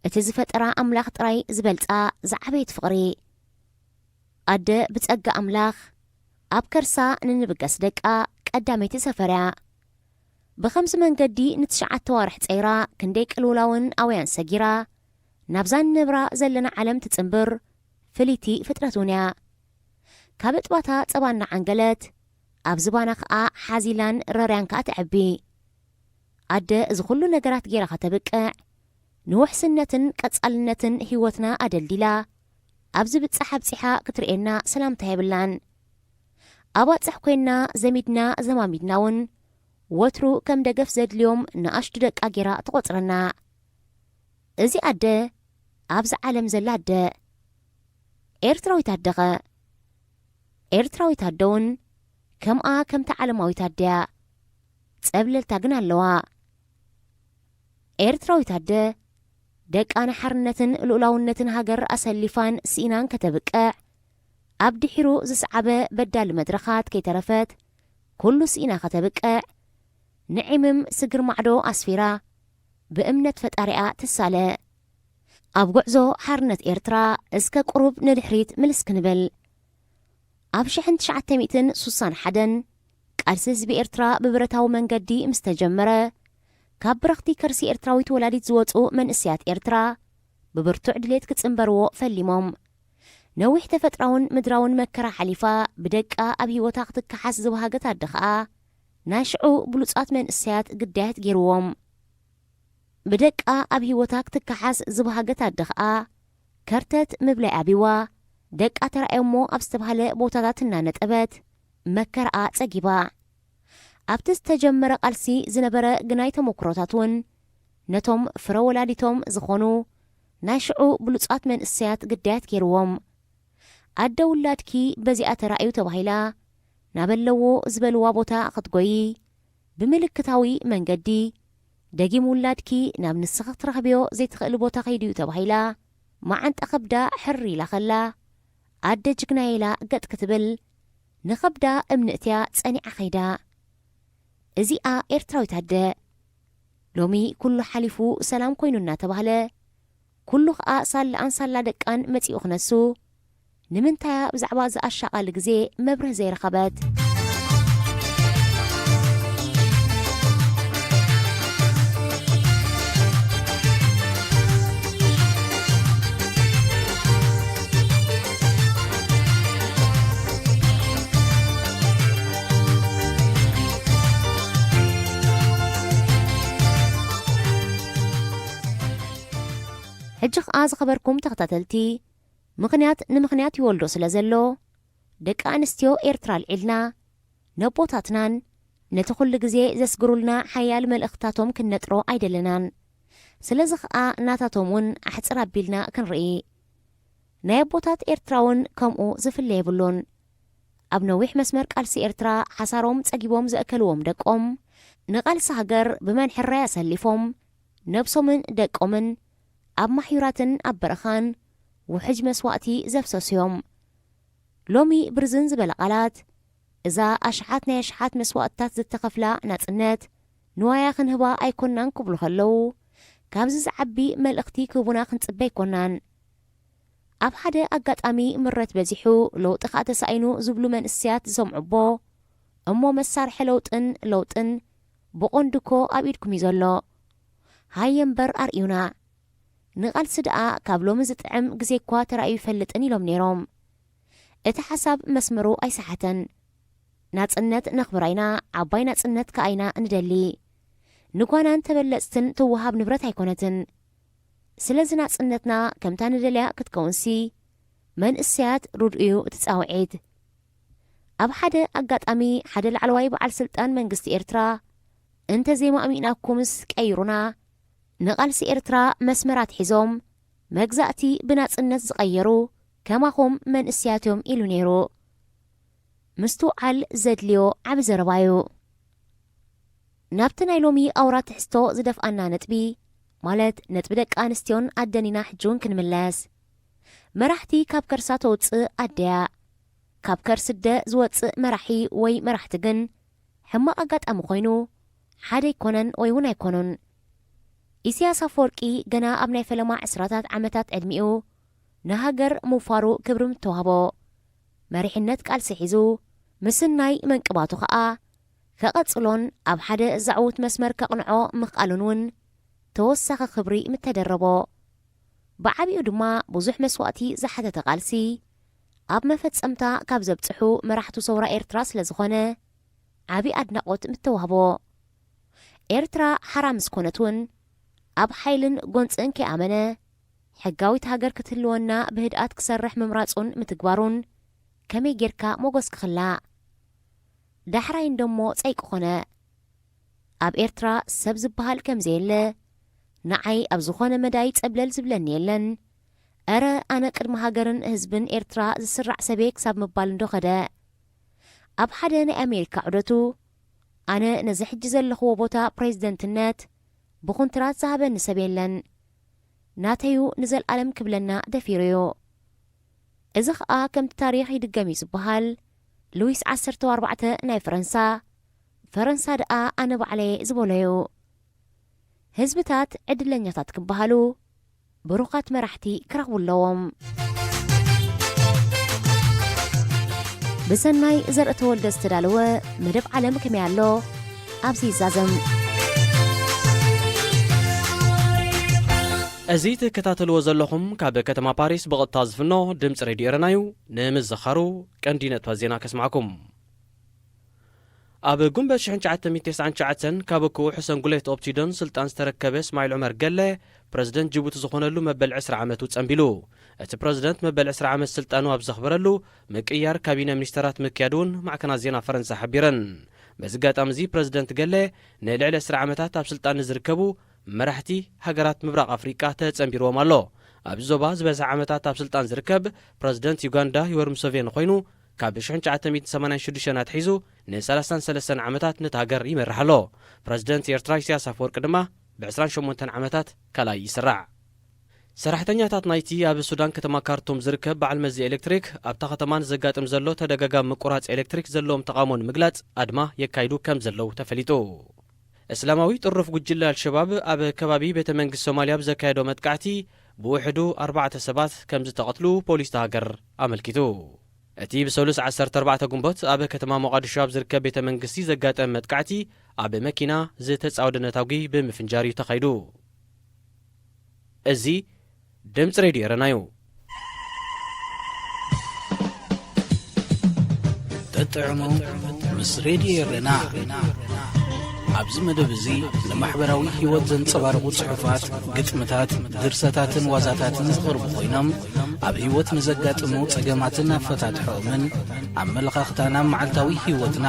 እቲ ዝፈጠራ ኣምላኽ ጥራይ ዝበልጻ ዝዓበየት ፍቕሪ። ኣደ ብጸጋ ኣምላኽ ኣብ ከርሳ ንንብገስ ደቃ ቀዳመይቲ ሰፈርያ። ብኸምዚ መንገዲ ንትሽዓተ ዋርሕ ጸይራ ክንደይ ቅልውላውን ኣውያን ሰጊራ ናብዛ ንነብራ ዘለና ዓለም ትጽንብር ፍልይቲ ፍጥረት እውን እያ። ካብ እጥባታ ጸባ እናዓንገለት ኣብ ዝባና ኸኣ ሓዚላን ረርያን ከኣ ተዕቢ። ኣደ እዚ ኹሉ ነገራት ገይራ ኸተብቅዕ ንውሕስነትን ቀጻልነትን ህይወትና ኣደልዲላ ኣብ ዝብጻሕ ኣብጺሓ ክትርእየና ሰላምታ የብላን። ኣባጽሕ ኮይና ዘሚድና ዘማሚድና እውን ወትሩ ከም ደገፍ ዘድልዮም ንኣሽቱ ደቃ ገይራ ትቖጽረና። እዚ ኣደ ኣብዚ ዓለም ዘላ ኣደ። ኤርትራዊት ኣደኸ? ኤርትራዊት ኣደ እውን ከምኣ ከምታ ዓለማዊት ኣደያ ጸብለልታ ግን ኣለዋ። ኤርትራዊት ኣደ ደቃ ንሓርነትን ልኡላውነትን ሃገር ኣሰሊፋን ስኢናን ከተብቅዕ፣ ኣብ ድሒሩ ዝሰዓበ በዳሊ መድረኻት ከይተረፈት ኩሉ ስኢና ከተብቅዕ፣ ንዒምም ስግር ማዕዶ ኣስፊራ ብእምነት ፈጣሪኣ ትሳለ። ኣብ ጉዕዞ ሓርነት ኤርትራ እስከ ቁሩብ ንድሕሪት ምልስ ክንብል። ኣብ ሽሕን ትሽዓተ ሚእትን ሱሳን ሓደን ቃልሲ ህዝቢ ኤርትራ ብብረታዊ መንገዲ ምስ ተጀመረ፣ ካብ ብረኽቲ ከርሲ ኤርትራዊት ወላዲት ዝወጹ መንእሰያት ኤርትራ ብብርቱዕ ድሌት ክጽንበርዎ ፈሊሞም። ነዊሕ ተፈጥራውን ምድራውን መከራ ሓሊፋ ብደቃ ኣብ ህይወታ ክትከሓስ ዝበሃገት ኣደ ኸኣ ናይ ሽዑ ብሉጻት መንእሰያት ግዳያት ገይርዎም። ብደቃ ኣብ ህይወታ ክትከሓስ ዝበሃገት ኣደ ኸኣ ከርተት ምብላይ ኣብይዋ ደቃ ተራእዮሞ ኣብ ዝተባህለ ቦታታት እናነጠበት መከራኣ ጸጊባ። ኣብቲ ዝተጀመረ ቃልሲ ዝነበረ ግናይ ተመኩሮታት እውን ነቶም ፍረ ወላዲቶም ዝኾኑ ናይ ሽዑ ብሉጻት መንእሰያት ግዳያት ገይርዎም። ኣደ ውላድኪ በዚኣ ተራእዩ ተባሂላ ናበለዎ ዝበልዋ ቦታ ክትጎዪ፣ ብምልክታዊ መንገዲ ደጊም ውላድኪ ናብ ንስኺ ክትረኽብዮ ዘይትኽእሊ ቦታ ከይዱ እዩ ተባሂላ፣ መዓንጣ ከብዳ ሕር ኢላ ከላ፣ ኣደ ጅግናየ ኢላ ገጥ ክትብል፣ ንኸብዳ እምንእትያ ጸኒዓ ኸይዳ። እዚኣ ኤርትራዊት ኣደ። ሎሚ ኩሉ ሓሊፉ ሰላም ኮይኑ እናተባህለ፣ ኩሉ ኸኣ ሳላኣን ሳላ ደቃን መጺኡ ክነሱ፣ ንምንታያ ብዛዕባ እዚ ኣሻቓሊ ግዜ መብርህ ዘይረኸበት? ሕጂ ኸኣ ዝኸበርኩም ተኸታተልቲ፣ ምኽንያት ንምኽንያት ይወልዶ ስለ ዘሎ፣ ደቂ ኣንስትዮ ኤርትራ ኣልዒልና፣ ነቦታትናን ነቲ ኩሉ ግዜ ዘስግሩልና ሓያል መልእኽትታቶም ክንነጥሮ ኣይደለናን። ስለዚ ኸኣ ናታቶም እውን ኣሕጽር ኣቢልና ክንርኢ። ናይ ኣቦታት ኤርትራ እውን ከምኡ ዝፍለ የብሉን። ኣብ ነዊሕ መስመር ቃልሲ ኤርትራ ሓሳሮም ጸጊቦም ዘእከልዎም ደቆም፣ ንቓልሲ ሃገር ብመን ሕራይ ኣሰሊፎም፣ ነብሶምን ደቆምን ኣብ ማሕዩራትን ኣብ በረኻን ውሕጅ መስዋእቲ ዘፍሰሱ እዮም። ሎሚ ብርዝን ዝበለ ቃላት፣ እዛ ኣሽሓት ናይ ኣሽሓት መስዋእትታት ዝተኸፍላ ናጽነት፣ ንዋያ ክንህባ ኣይኮናን ክብሉ ከለዉ፣ ካብዚ ዝዓቢ መልእኽቲ ክህቡና ክንጽበ ኣይኮናን። ኣብ ሓደ ኣጋጣሚ ምረት በዚሑ፣ ለውጢ ከኣ ተሳኢኑ ዝብሉ መንእሰያት ዝሰምዑ እቦ፣ እሞ መሳርሒ ለውጥን ለውጥን ብቐንዱ እኮ ኣብ ኢድኩም እዩ ዘሎ። ሃየ እምበር ኣርእዩና። ንቓልሲ ደኣ ካብ ሎሚ ዝጥዕም ግዜ እኳ ተራእዩ ይፈልጥን ኢሎም ነይሮም። እቲ ሓሳብ መስመሩ ኣይሰሓተን። ናጽነት ነኽብራ ኢና፣ ዓባይ ናጽነት ከኣ ኢና ንደሊ። ንጓናን ተበለጽትን ትወሃብ ንብረት ኣይኮነትን። ስለዚ ናጽነትና ከምታ ንደልያ ክትከውንሲ መንእሰያት ርድኡዩ እቲ ጻውዒት። ኣብ ሓደ ኣጋጣሚ ሓደ ላዕለዋይ በዓል ስልጣን መንግስቲ ኤርትራ፣ "እንተ ዘይማእሚእናኩምስ ቀይሩና፣ ንቓልሲ ኤርትራ መስመራት ሒዞም መግዛእቲ ብናጽነት ዝቐየሩ ከማኹም መንእሰያት እዮም" ኢሉ ነይሩ። ምስትውዓል ዘድልዮ ዓቢ ዘረባዩ። ናብቲ ናይ ሎሚ ኣውራ ትሕዝቶ ዝደፍኣና ነጥቢ፣ ማለት ነጥቢ ደቂ ኣንስትዮን ኣደን ኢና ሕጂ እውን ክንምለስ። መራሕቲ ካብ ከርሳ ተውጽእ ኣደያ። ካብ ከርሲ ኣደ ዝወጽእ መራሒ ወይ መራሕቲ ግን ሕማቕ ኣጋጣሚ ኮይኑ ሓደ ኣይኮነን ወይ እውን ኣይኮኑን። ኢሳያስ ኣፈወርቂ ገና ኣብ ናይ ፈለማ ዕስራታት ዓመታት ዕድሚኡ ንሃገር ምውፋሩ ክብሪ ምተዋህቦ። መሪሕነት ቃልሲ ሒዙ ምስናይ መንቅባቱ ኸኣ ከቐጽሎን ኣብ ሓደ ዘዕውት መስመር ከቕንዖ ምኽኣሉን እውን ተወሳኺ ክብሪ ምተደረቦ። ብዓቢኡ ድማ ብዙሕ መስዋእቲ ዝሓተተ ቃልሲ ኣብ መፈጸምታ ካብ ዘብጽሑ መራሕቱ ሰውራ ኤርትራ ስለ ዝኾነ ዓቢ ኣድናቖት ምተዋህቦ። ኤርትራ ሓራ ምስ ኮነት እውን ኣብ ሓይልን ጎንጽን ከይኣመነ ሕጋዊት ሃገር ክትህልወና ብህድኣት ክሰርሕ ምምራጹን ምትግባሩን ከመይ ጌርካ ሞጎስ ክኽላእ? ዳሕራይ እንደሞ ጸይቂ ኮነ። ኣብ ኤርትራ ሰብ ዝበሃል ከም ዘየለ፣ ንዓይ ኣብ ዝኾነ መዳይ ጸብለል ዝብለኒ የለን። እረ ኣነ ቅድሚ ሃገርን ህዝብን ኤርትራ ዝስራዕ ሰብየ ክሳብ ምባል እንዶ ከደ። ኣብ ሓደ ናይ ኣሜሪካ ዑደቱ፣ ኣነ ነዚ ሕጂ ዘለኽዎ ቦታ ፕሬዝደንትነት ብኹንትራት ዝሃበኒ ሰብ የለን፣ ናተዩ ንዘልኣለም ክብለና ደፊሩዩ። እዚ ኸኣ ከምቲ ታሪኽ ይድገም እዩ ዝበሃል፣ ሉዊስ ዓሰርተ ኣርባዕተ ናይ ፈረንሳ፣ ፈረንሳ ደኣ ኣነ ባዕለየ ዝበሎዩ። ህዝብታት ዕድለኛታት ክበሃሉ ብሩኻት መራሕቲ ክረኽቡ ኣለዎም። ብሰናይ ዘርእተወልደ ዝተዳለወ መደብ ዓለም ከመይ ኣሎ ኣብዚ ይዛዘም። እዚ ትከታተልዎ ዘለኹም ካብ ከተማ ፓሪስ ብቐጥታ ዝፍኖ ድምፂ ሬድዮ ኤረና እዩ። ንምዝኻሩ ቀንዲ ነጥባት ዜና ከስማዕኩም። ኣብ ጉንበት ሽሕን ትሽዓተ ሚእትን ተስዓን ትሽዓተን ካብ ክኡ ሕሰን ጉሌት ኦፕቲዶን ስልጣን ዝተረከበ እስማዒል ዑመር ገለ ፕረዚደንት ጅቡቲ ዝኾነሉ መበል ዕስራ ዓመቱ ጸንቢሉ። እቲ ፕረዚደንት መበል ዕስራ ዓመት ስልጣኑ ኣብ ዘኽበረሉ ምቅያር ካቢነ ሚኒስተራት ምክያዱ እውን ማዕከናት ዜና ፈረንሳ ሓቢረን። በዚ ኣጋጣሚ እዚ ፕረዚደንት ገለ ንልዕሊ ዕስራ ዓመታት ኣብ ስልጣን ንዝርከቡ መራሕቲ ሃገራት ምብራቕ ኣፍሪቃ ተጸንቢርዎም ኣሎ። ኣብዚ ዞባ ዝበዝሐ ዓመታት ኣብ ስልጣን ዝርከብ ፕረዚደንት ዩጋንዳ ዮወሪ ሙሰቬኒ ኮይኑ፣ ካብ ሽሕን ትሽዓተ ሚእትን ሰማንያን ሽዱሽተን ኣትሒዙ ንሰላሳን ሰለስተን ዓመታት ነታ ሃገር ይመርሕ ኣሎ። ፕረዚደንት ኤርትራ ኢሳያስ ኣፈወርቂ ድማ ብዕስራን ሸሞንተን ዓመታት ካልኣይ ይስራዕ። ሰራሕተኛታት ናይቲ ኣብ ሱዳን ከተማ ካርቱም ዝርከብ በዓል መዚ ኤሌክትሪክ ኣብታ ከተማ ንዘጋጥም ዘሎ ተደጋጋሚ ምቁራጽ ኤሌክትሪክ ዘለዎም ተቓውሞ ንምግላጽ ኣድማ የካይዱ ከም ዘለዉ ተፈሊጡ። እስላማዊ ጥሩፍ ጉጅለ ኣልሸባብ ኣብ ከባቢ ቤተ መንግስቲ ሶማልያ ብዘካየዶ መጥቃዕቲ ብውሕዱ ኣርባዕተ ሰባት ከም ዝተቐትሉ ፖሊስ እታ ሃገር ኣመልኪቱ። እቲ ብሰሉስ ዓሰርተ ኣርባዕተ ግንቦት ኣብ ከተማ ሞቓዲሾ ኣብ ዝርከብ ቤተ መንግስቲ ዘጋጠመ መጥቃዕቲ ኣብ መኪና ዝተጻወደ ነታጒ ብምፍንጃር እዩ ተኻይዱ። እዚ ድምፂ ሬድዮ ኤረና እዩ። ጥዑሙ ምስ ሬድዮ ኤረና። ኣብዚ መደብ እዚ ንማሕበራዊ ህይወት ዘንጸባርቑ ጽሑፋት፣ ግጥምታት፣ ድርሰታትን ዋዛታትን ዝቐርቡ ኮይኖም፣ ኣብ ህይወት ንዘጋጥሙ ጸገማትን ኣፈታትሖኦምን፣ ኣመለኻኽታና፣ መዓልታዊ ህይወትና፣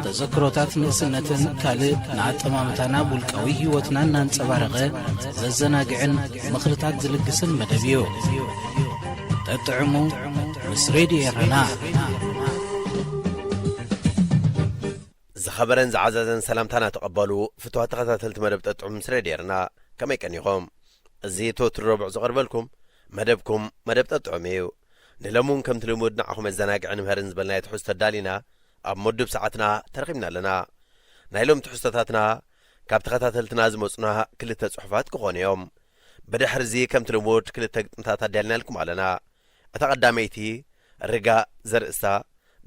ተዘክሮታት ንእስነትን ካልእ ንኣጠማምታና፣ ውልቃዊ ህይወትና እናንጸባረቐ ዘዘናግዕን ምኽርታት ዝልግስን መደብ እዩ። ጠጥዕሙ ምስ ሬድዮ ኤረና። ዝኸበረን ዝዓዘዘን ሰላምታና ተቐበሉ፣ ፍቱዋት ተኸታተልቲ መደብ ጠጥዑም ምስ ሬድዮ ኤረና፣ ከመይ ቀኒኹም? እዚ ትወትሩ ረቡዕ ዝቐርበልኩም መደብኩም መደብ ጠጥዑም እዩ። ንሎሚ እውን ከምቲ ልሙድ ንዓኹም መዘናግዕን መምሃርን ዝበልናዮ ትሕዝቶ ኣዳሊና ኣብ መዱብ ሰዓትና ተረኺብና ኣለና። ናይ ሎም ትሕዝቶታትና ካብ ተኸታተልትና ዝመጹና ክልተ ጽሑፋት ክኾኑ እዮም። ብድሕሪ እዚ ከምቲ ልሙድ ክልተ ግጥምታት ኣዳሊናልኩም ኣለና። እታ ቀዳመይቲ ርጋ ዘርእስታ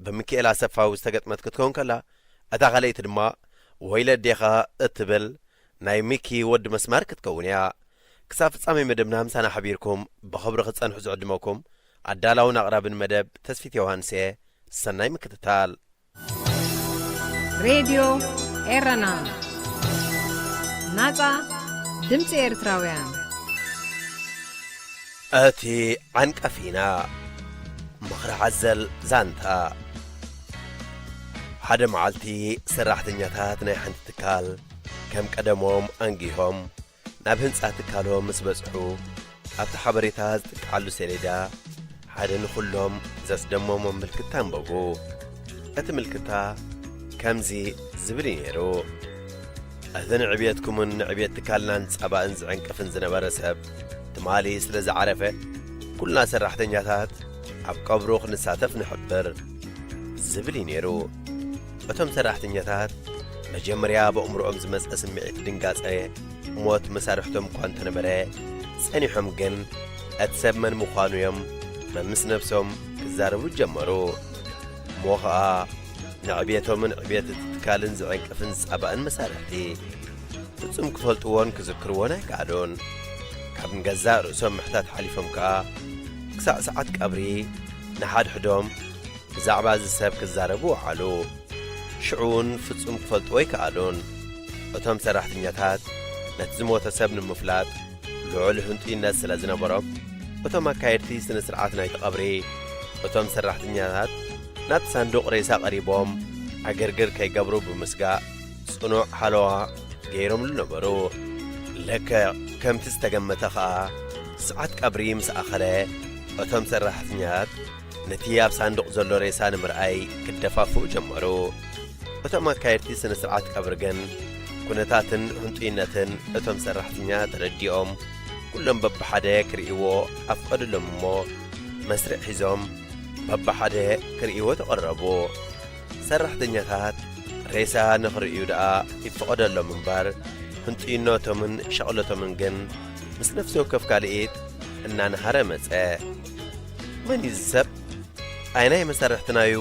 ብሚኪኤል ኣሰፋዊ ዝተገጥመት ክትከውን ከላ፣ እታ ካልኣይቲ ድማ ወይለ ኣዴኻ እትብል ናይ ሚኪ ወዲ መስማር ክትከውን እያ። ክሳብ ፍጻሜ መደብና ምሳና ሓቢርኩም ብኽብሪ ክትጸንሑ ዝዕድመኩም ኣዳላውን ኣቕራብን መደብ ተስፊት ዮሃንስ እየ። ሰናይ ምክትታል። ሬድዮ ኤረና፣ ናጻ ድምጺ ኤርትራውያን። እቲ ዓንቀፊና ምኽሪ ሓዘል ዛንታ። ሓደ መዓልቲ ሰራሕተኛታት ናይ ሓንቲ ትካል ከም ቀደሞም ኣንጊሆም ናብ ህንጻ ትካሎም ምስ በጽሑ፣ ኣብቲ ሓበሬታ ዝጥቅዓሉ ሰሌዳ ሓደ ንኹሎም ዘስደመሞም ምልክታ ኣንበቡ። እቲ ምልክታ ከምዚ ዝብል እዩ ነይሩ። እቲ ንዕብየትኩምን ንዕብየት ትካልናን ጸባእን ዝዕንቅፍን ዝነበረ ሰብ ትማሊ ስለ ዝዓረፈ፣ ኩልና ሰራሕተኛታት ኣብ ቀብሩ ክንሳተፍ ንሕብር ዝብል እዩ ነይሩ። እቶም ሰራሕተኛታት መጀመርያ ብኣእምሮኦም ዝመጸ ስምዒት ድንጋጸ ሞት መሳርሕቶም እኳ እንተነበረ፣ ጸኒሖም ግን እቲ ሰብ መን ምዃኑ እዮም መምስ ነብሶም ክዛረቡ ጀመሩ። እሞ ኸኣ ንዕብየቶምን ዕብየት እቲ ትካልን ዝዕንቅፍን ዝጻባእን መሳርሕቲ ፍጹም ክፈልጥዎን ክዝክርዎን ኣይከኣሉን። ካብ ንገዛእ ርእሶም ምሕታት ሓሊፎም ከኣ ክሳዕ ሰዓት ቀብሪ ንሓድሕዶም ብዛዕባ እዚ ሰብ ክዛረቡ ወዓሉ። ሽዑ እውን ፍጹም ክፈልጥዎ ኣይከኣሉን። እቶም ሰራሕተኛታት ነቲ ዝሞተ ሰብ ንምፍላጥ ልዑል ህንጡይነት ስለ ዝነበሮም፣ እቶም ኣካየድቲ ስነ ስርዓት ናይቲ ቀብሪ እቶም ሰራሕተኛታት ናብቲ ሳንዱቕ ሬሳ ቀሪቦም ዕግርግር ከይገብሩ ብምስጋእ ጽኑዕ ሓለዋ ገይሮምሉ ነበሩ። ልክዕ ከምቲ ዝተገመተ ኸኣ ሰዓት ቀብሪ ምስ ኣኸለ እቶም ሰራሕተኛታት ነቲ ኣብ ሳንዱቕ ዘሎ ሬሳ ንምርኣይ ክደፋፍኡ ጀመሩ። እቶም ኣካየድቲ ስነ ስርዓት ቀብሪ ግን ኩነታትን ህንጡይነትን እቶም ሰራሕተኛ ተረዲኦም ኩሎም በብሓደ ክርእይዎ ኣፍቀዱሎም እሞ መስርዕ ሒዞም በብሓደ ክርእይዎ ተቐረቡ። ሰራሕተኛታት ሬሳ ንኽርእዩ ደኣ ይፈቐደሎም እምበር ህንጡይነቶምን ሻቕሎቶምን ግን ምስ ነፍሲ ወከፍ ካልኢት እናነሃረ መጸ። መን እዩ እዚ ሰብ? ኣየናይ መሳርሕትናዩ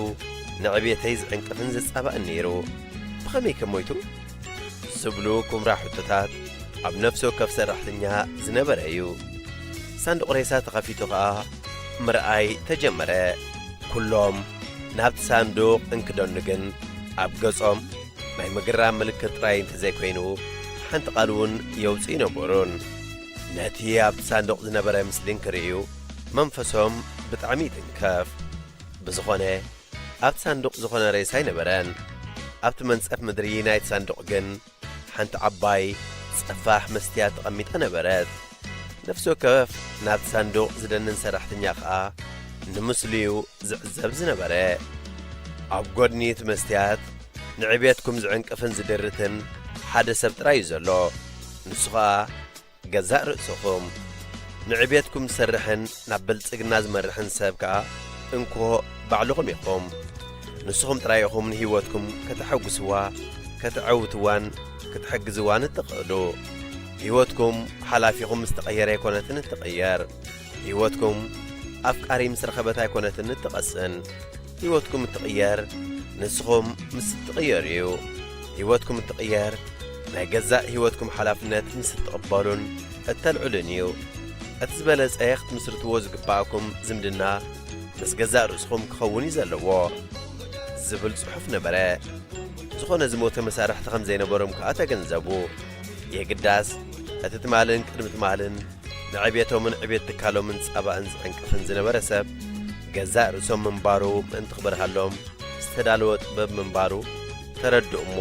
ንዕብየተይ ዝዕንቅፍን ዝጻባእን ነይሩ? ብኸመይ ከ ሞይቱ? ዝብሉ ኩምራ ሕቶታት ኣብ ነፍሲ ወከፍ ሰራሕተኛ ዝነበረ እዩ። ሳንዱቕ ሬሳ ተኸፊቱ ኸኣ ምርኣይ ተጀመረ። ኩሎም ናብቲ ሳንዱቕ እንክደኑ ግን ኣብ ገጾም ናይ ምግራም ምልክት ጥራይ እንተዘይኮይኑ ሓንቲ ቃል እውን የውጽኡ ኣይነበሩን። ነቲ ኣብቲ ሳንዱቕ ዝነበረ ምስሊን ክርእዩ መንፈሶም ብጣዕሚ ይትንከፍ። ብዝኾነ ኣብቲ ሳንዱቕ ዝኾነ ሬሳ ኣይነበረን። ኣብቲ መንጸፍ ምድሪ ናይቲ ሳንዱቕ ግን ሓንቲ ዓባይ ጸፋሕ መስትያት ተቐሚጣ ነበረት። ነፍሲ ወከፍ ናብቲ ሳንዱቕ ዝደንን ሰራሕተኛ ኸኣ ንምስሉዩ ዝዕዘብ ዝነበረ። ኣብ ጐድኒ እቲ መስትያት ንዕብየትኩም ዝዕንቅፍን ዝድርትን ሓደ ሰብ ጥራይ እዩ ዘሎ። ንሱ ኸኣ ገዛእ ርእስኹም። ንዕብየትኩም ዝሰርሕን ናብ ብልጽግና ዝመርሕን ሰብ ከኣ እንኮ ባዕልኹም ኢኹም። ንስኹም ጥራይ ኢኹም ንህይወትኩም ከተሐጉስዋ፣ ከተዐውትዋን ክትሕግዝዋን እትኽእሉ። ህይወትኩም ሓላፊኹም ምስ ተቐየረ ኣይኮነትን እትቕየር። ህይወትኩም ኣፍቃሪ ምስ ረኸበት ኣይኮነትን እትቐስን። ህይወትኩም እትቕየር ንስኹም ምስ እትቕየሩ እዩ። ህይወትኩም እትቕየር ናይ ገዛእ ህይወትኩም ሓላፍነት ምስ እትቕበሉን እተልዕሉን እዩ። እቲ ዝበለጸ ክትምስርትዎ ዝግባኣኩም ዝምድና ምስ ገዛእ ርእስኹም ክኸውን እዩ ዘለዎ ዝብል ጽሑፍ ነበረ። ዝኾነ ዝሞተ መሳርሕቲ ከም ዘይነበሮም ከኣ ተገንዘቡ። የግዳስ እቲ ትማልን ቅድሚ ትማልን ንዕብየቶምን ዕብየት ትካሎምን ጻባእን ዝዕንቅፍን ዝነበረ ሰብ ገዛእ ርእሶም ምንባሩ ምእንቲ ክበርሃሎም ዝተዳለወ ጥበብ ምንባሩ ተረድኡ እሞ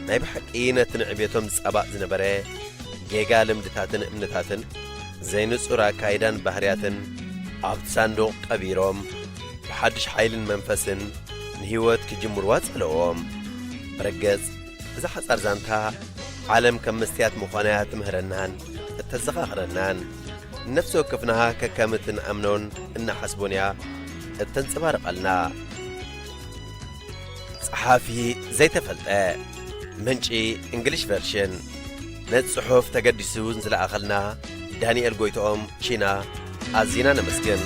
ናይ ብሓቂ ነቲ ንዕብየቶም ዝጻባእ ዝነበረ ጌጋ ልምድታትን እምነታትን ዘይንጹር ኣካይዳን ባህርያትን ኣብቲ ሳንዱቕ ቀቢሮም ብሓድሽ ሓይልን መንፈስን ንህይወት ክጅምርዋ ጸለዎም። ብርግጽ እዛ ሓጻር ዛንታ ዓለም ከም መስትያት ምዃና እያ ትምህረናን እተዘኻኽረናን። ንነፍሲ ወከፍና ከከም እቲ ንኣምኖን እንሓስቦን እያ እተንጸባርቐልና። ጸሓፊ ዘይተፈልጠ። ምንጪ እንግሊሽ ቨርሽን። ነቲ ጽሑፍ ተገዲሱ ንዝለኣኸልና ዳንኤል ጎይትኦም ቺና ኣዚና ነመስግን።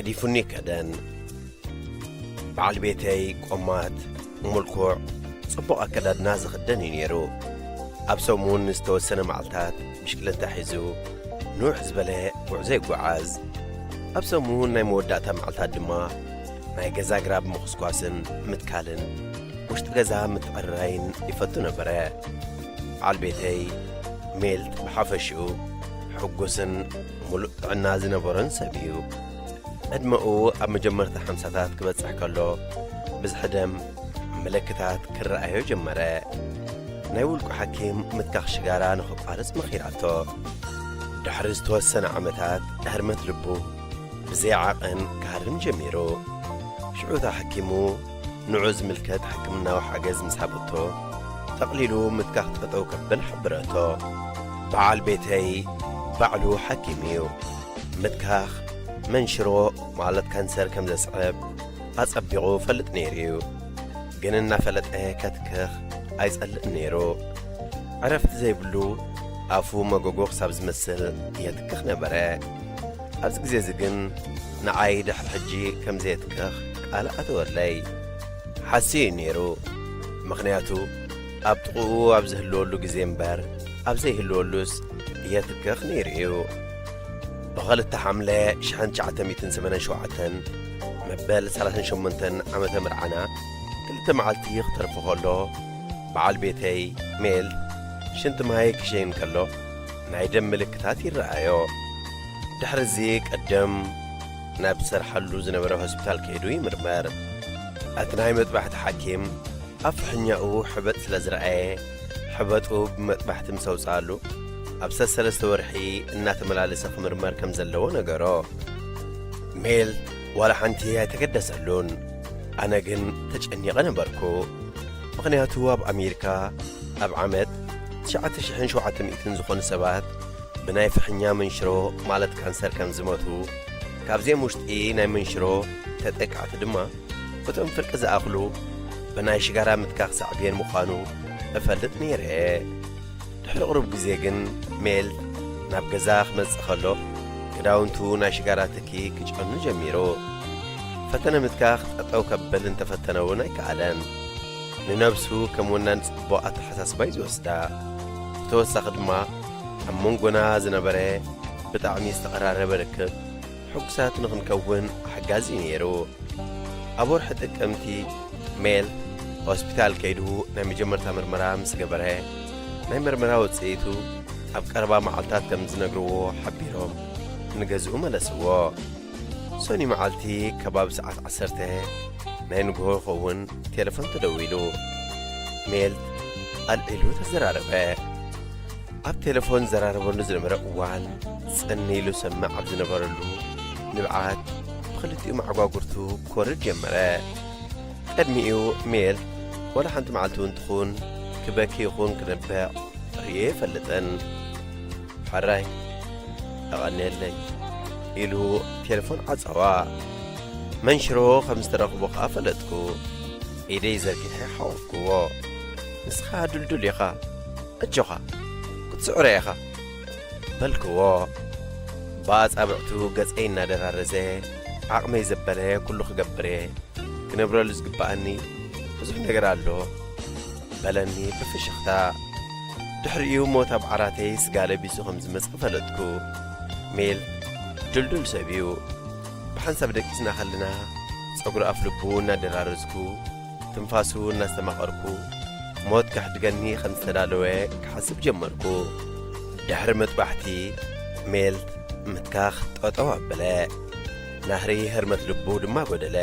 ዲፉኒ ከደን። በዓል ቤተይ ቆማት፣ ምልኩዕ፣ ጽቡቕ ኣከዳድና ዝኽደን እዩ ነይሩ። ኣብ ሰሙን ዝተወሰነ መዓልታት ብሽክለታ ሒዙ ንውሕ ዝበለ ጉዕዞ ይጓዓዝ። ኣብ ሰሙን ናይ መወዳእታ መዓልታት ድማ ናይ ገዛ ግራብ ምኹስኳስን ምትካልን ውሽጢ ገዛ ምትዕርራይን ይፈቱ ነበረ። በዓል ቤተይ ሜልት ብሓፈሽኡ ሕጉስን ምሉእ ጥዕና ዝነበሮን ሰብ እዩ። ዕድመኡ ኣብ መጀመርታ ሓምሳታት ክበጽሕ ከሎ፣ ብዝሒ ደም ምልክታት ክረኣዮ ጀመረ። ናይ ውልቁ ሓኪም ምትካኽ ሽጋራ ንኸቋርጽ መኺራቶ። ድሕሪ ዝተወሰነ ዓመታት፣ ህርመት ልቡ ብዘይ ዓቐን ክሃርም ጀሚሩ። ሽዑ እታ ሓኪሙ ንዑ ዝምልከት ሕክምናዊ ሓገዝ ምስ ሃበቶ፣ ጠቕሊሉ ምትካኽ ጠጠው ከብል ሓበረቶ። በዓል ቤተይ ባዕሉ ሓኪም እዩ። ምትካኽ መንሽሮ ማለት ካንሰር ከም ዘስዕብ ኣጸቢቑ ፈልጥ ነይሩ እዩ። ግን እናፈለጠ ከትክኽ ኣይጸልእን ነይሩ። ዕረፍቲ ዘይብሉ ኣፉ መጎጎ ክሳብ ዝመስል የትክኽ ነበረ። ኣብዚ ግዜ እዚ ግን ንዓይ ድሕሪ ሕጂ ከም ዘየትክኽ ቃል ኣተወለይ። ሓስዩ እዩ ነይሩ። ምኽንያቱ ኣብ ጥቕኡ ኣብ ዝህልወሉ ግዜ እምበር ኣብ ዘይህልወሉስ የትክኽ ነይሩ እዩ። ብ2 ሓምለ ሽሕን ትሽዓተ ሚእትን ሰማንያን ሸውዓተን መበል ሰላሳን ሸሞንተን ዓመተ መርዓና ክልተ መዓልቲ ክተርፍ ከሎ፣ በዓል ቤተይ ሜል ሽንቲ ማይ ክሸይን ከሎ ናይ ደም ምልክታት ይረኣዮ። ድሕሪ እዚ ቀደም ናብ ዝሰርሓሉ ዝነበረ ሆስፒታል ከይዱ ይምርመር። እቲ ናይ መጥባሕቲ ሓኪም ኣብ ፍሕኛኡ ሕበጥ ስለ ዝረኣየ፣ ሕበጡ ብመጥባሕቲ ምስ ኣውጽኣሉ፣ ኣብ ሰሰለስተ ወርሒ እናተመላለሰ ክምርመር ከም ዘለዎ ነገሮ። ሜል ዋላ ሓንቲ ኣይተገደሰሉን። ኣነ ግን ተጨኒቐ ነበርኩ። ምኽንያቱ ኣብ ኣሜሪካ ኣብ ዓመት ትሽዓተ ሽሕን ሸውዓተ ሚእትን ዝኾኑ ሰባት ብናይ ፍሕኛ መንሽሮ ማለት ካንሰር ከም ዝሞቱ፣ ካብዚኦም ውሽጢ ናይ መንሽሮ ተጠቃዕቲ ድማ እቶም ፍርቂ ዝኣኽሉ ብናይ ሽጋራ ምትካኽ ሳዕቤን ምዃኑ እፈልጥ ነይረ። ድሕሪ ቁሩብ ግዜ ግን ሜል ናብ ገዛ ክመጽእ ከሎ፣ ክዳውንቱ ናይ ሽጋራ ትኪ ክጨኑ ጀሚሩ። ፈተነ ምትካኽ ጠጠው ከብል እንተፈተነ እውን ኣይከኣለን። ንነብሱ ከም ወናን ጽቡቕ ኣተሓሳስባ እዩ ዝወስዳ። ብተወሳኺ ድማ ኣብ መንጎና ዝነበረ ብጣዕሚ ዝተቐራረበ ርክብ ሕጉሳት ንኽንከውን ሓጋዚ እዩ ነይሩ። ኣብ ወርሒ ጥቅምቲ ሜል ሆስፒታል ከይዱ ናይ መጀመርታ ምርመራ ምስ ገበረ፣ ናይ ምርመራ ውጽኢቱ ኣብ ቀረባ መዓልታት ከም ዝነግርዎ ሓቢሮም ንገዝኡ መለስዎ። ሰኑይ መዓልቲ ከባቢ ሰዓት ዓሰርተ ናይ ንግሆ ክኸውን ቴሌፎን ተደዊሉ። ሜል ኣልዒሉ ተዘራረበ። ኣብ ቴሌፎን ዘራረበሉ ዝነበረ እዋን፣ ጽን ኢሉ ሰምዕ ኣብ ዝነበረሉ፣ ንብዓት ብኽልቲኡ መዓጓጉርቱ ክወርድ ጀመረ። ቅድሚኡ ሜል ዋላ ሓንቲ መዓልቲ እውን ትኹን ክበኪ ይኹን ክነብዕ ርእየ ኣይፈልጥን። ሕራይ፣ ኣቐንየለይ፣ ኢሉ ቴሌፎን ዓጸዋ። መንሽሮ ከም ዝተረኽቦ ከኣ ፈለጥኩ። ኢደይ ዘርጊሐ ሓቖፍክዎ። ንስኻ ድልዱል ኢኻ። ኣጆኻ፣ ክትስዕሮ ኢኻ፣ በልክዎ። ብኣጻብዕቱ ገጸይ እናደራረዘ፣ ዓቕመይ ዘበለ ኩሉ ክገብር እየ። ክነብረሉ ዝግብኣኒ ብዙሕ ነገር ኣሎ፣ በለኒ ብፍሽኽታ። ድሕሪኡ ሞት ኣብ ዓራተይ ስጋ ለቢሱ ከም ዝመጽእ ፈለጥኩ። ሜል ድልዱል ሰብ እዩ። ብሓንሳብ ደቂስና ከለና፣ ጸጉሪ ኣፍ ልቡ እናደራረዝኩ፣ ትንፋሱ እናስተማቐርኩ፣ ሞት ከሕድገኒ ከም ዝተዳለወ ክሓስብ ጀመርኩ። ድሕሪ መጥባሕቲ፣ ሜል ምትካኽ ጠጠው ኣበለ። ናህሪ ህርመት ልቡ ድማ ጎደለ።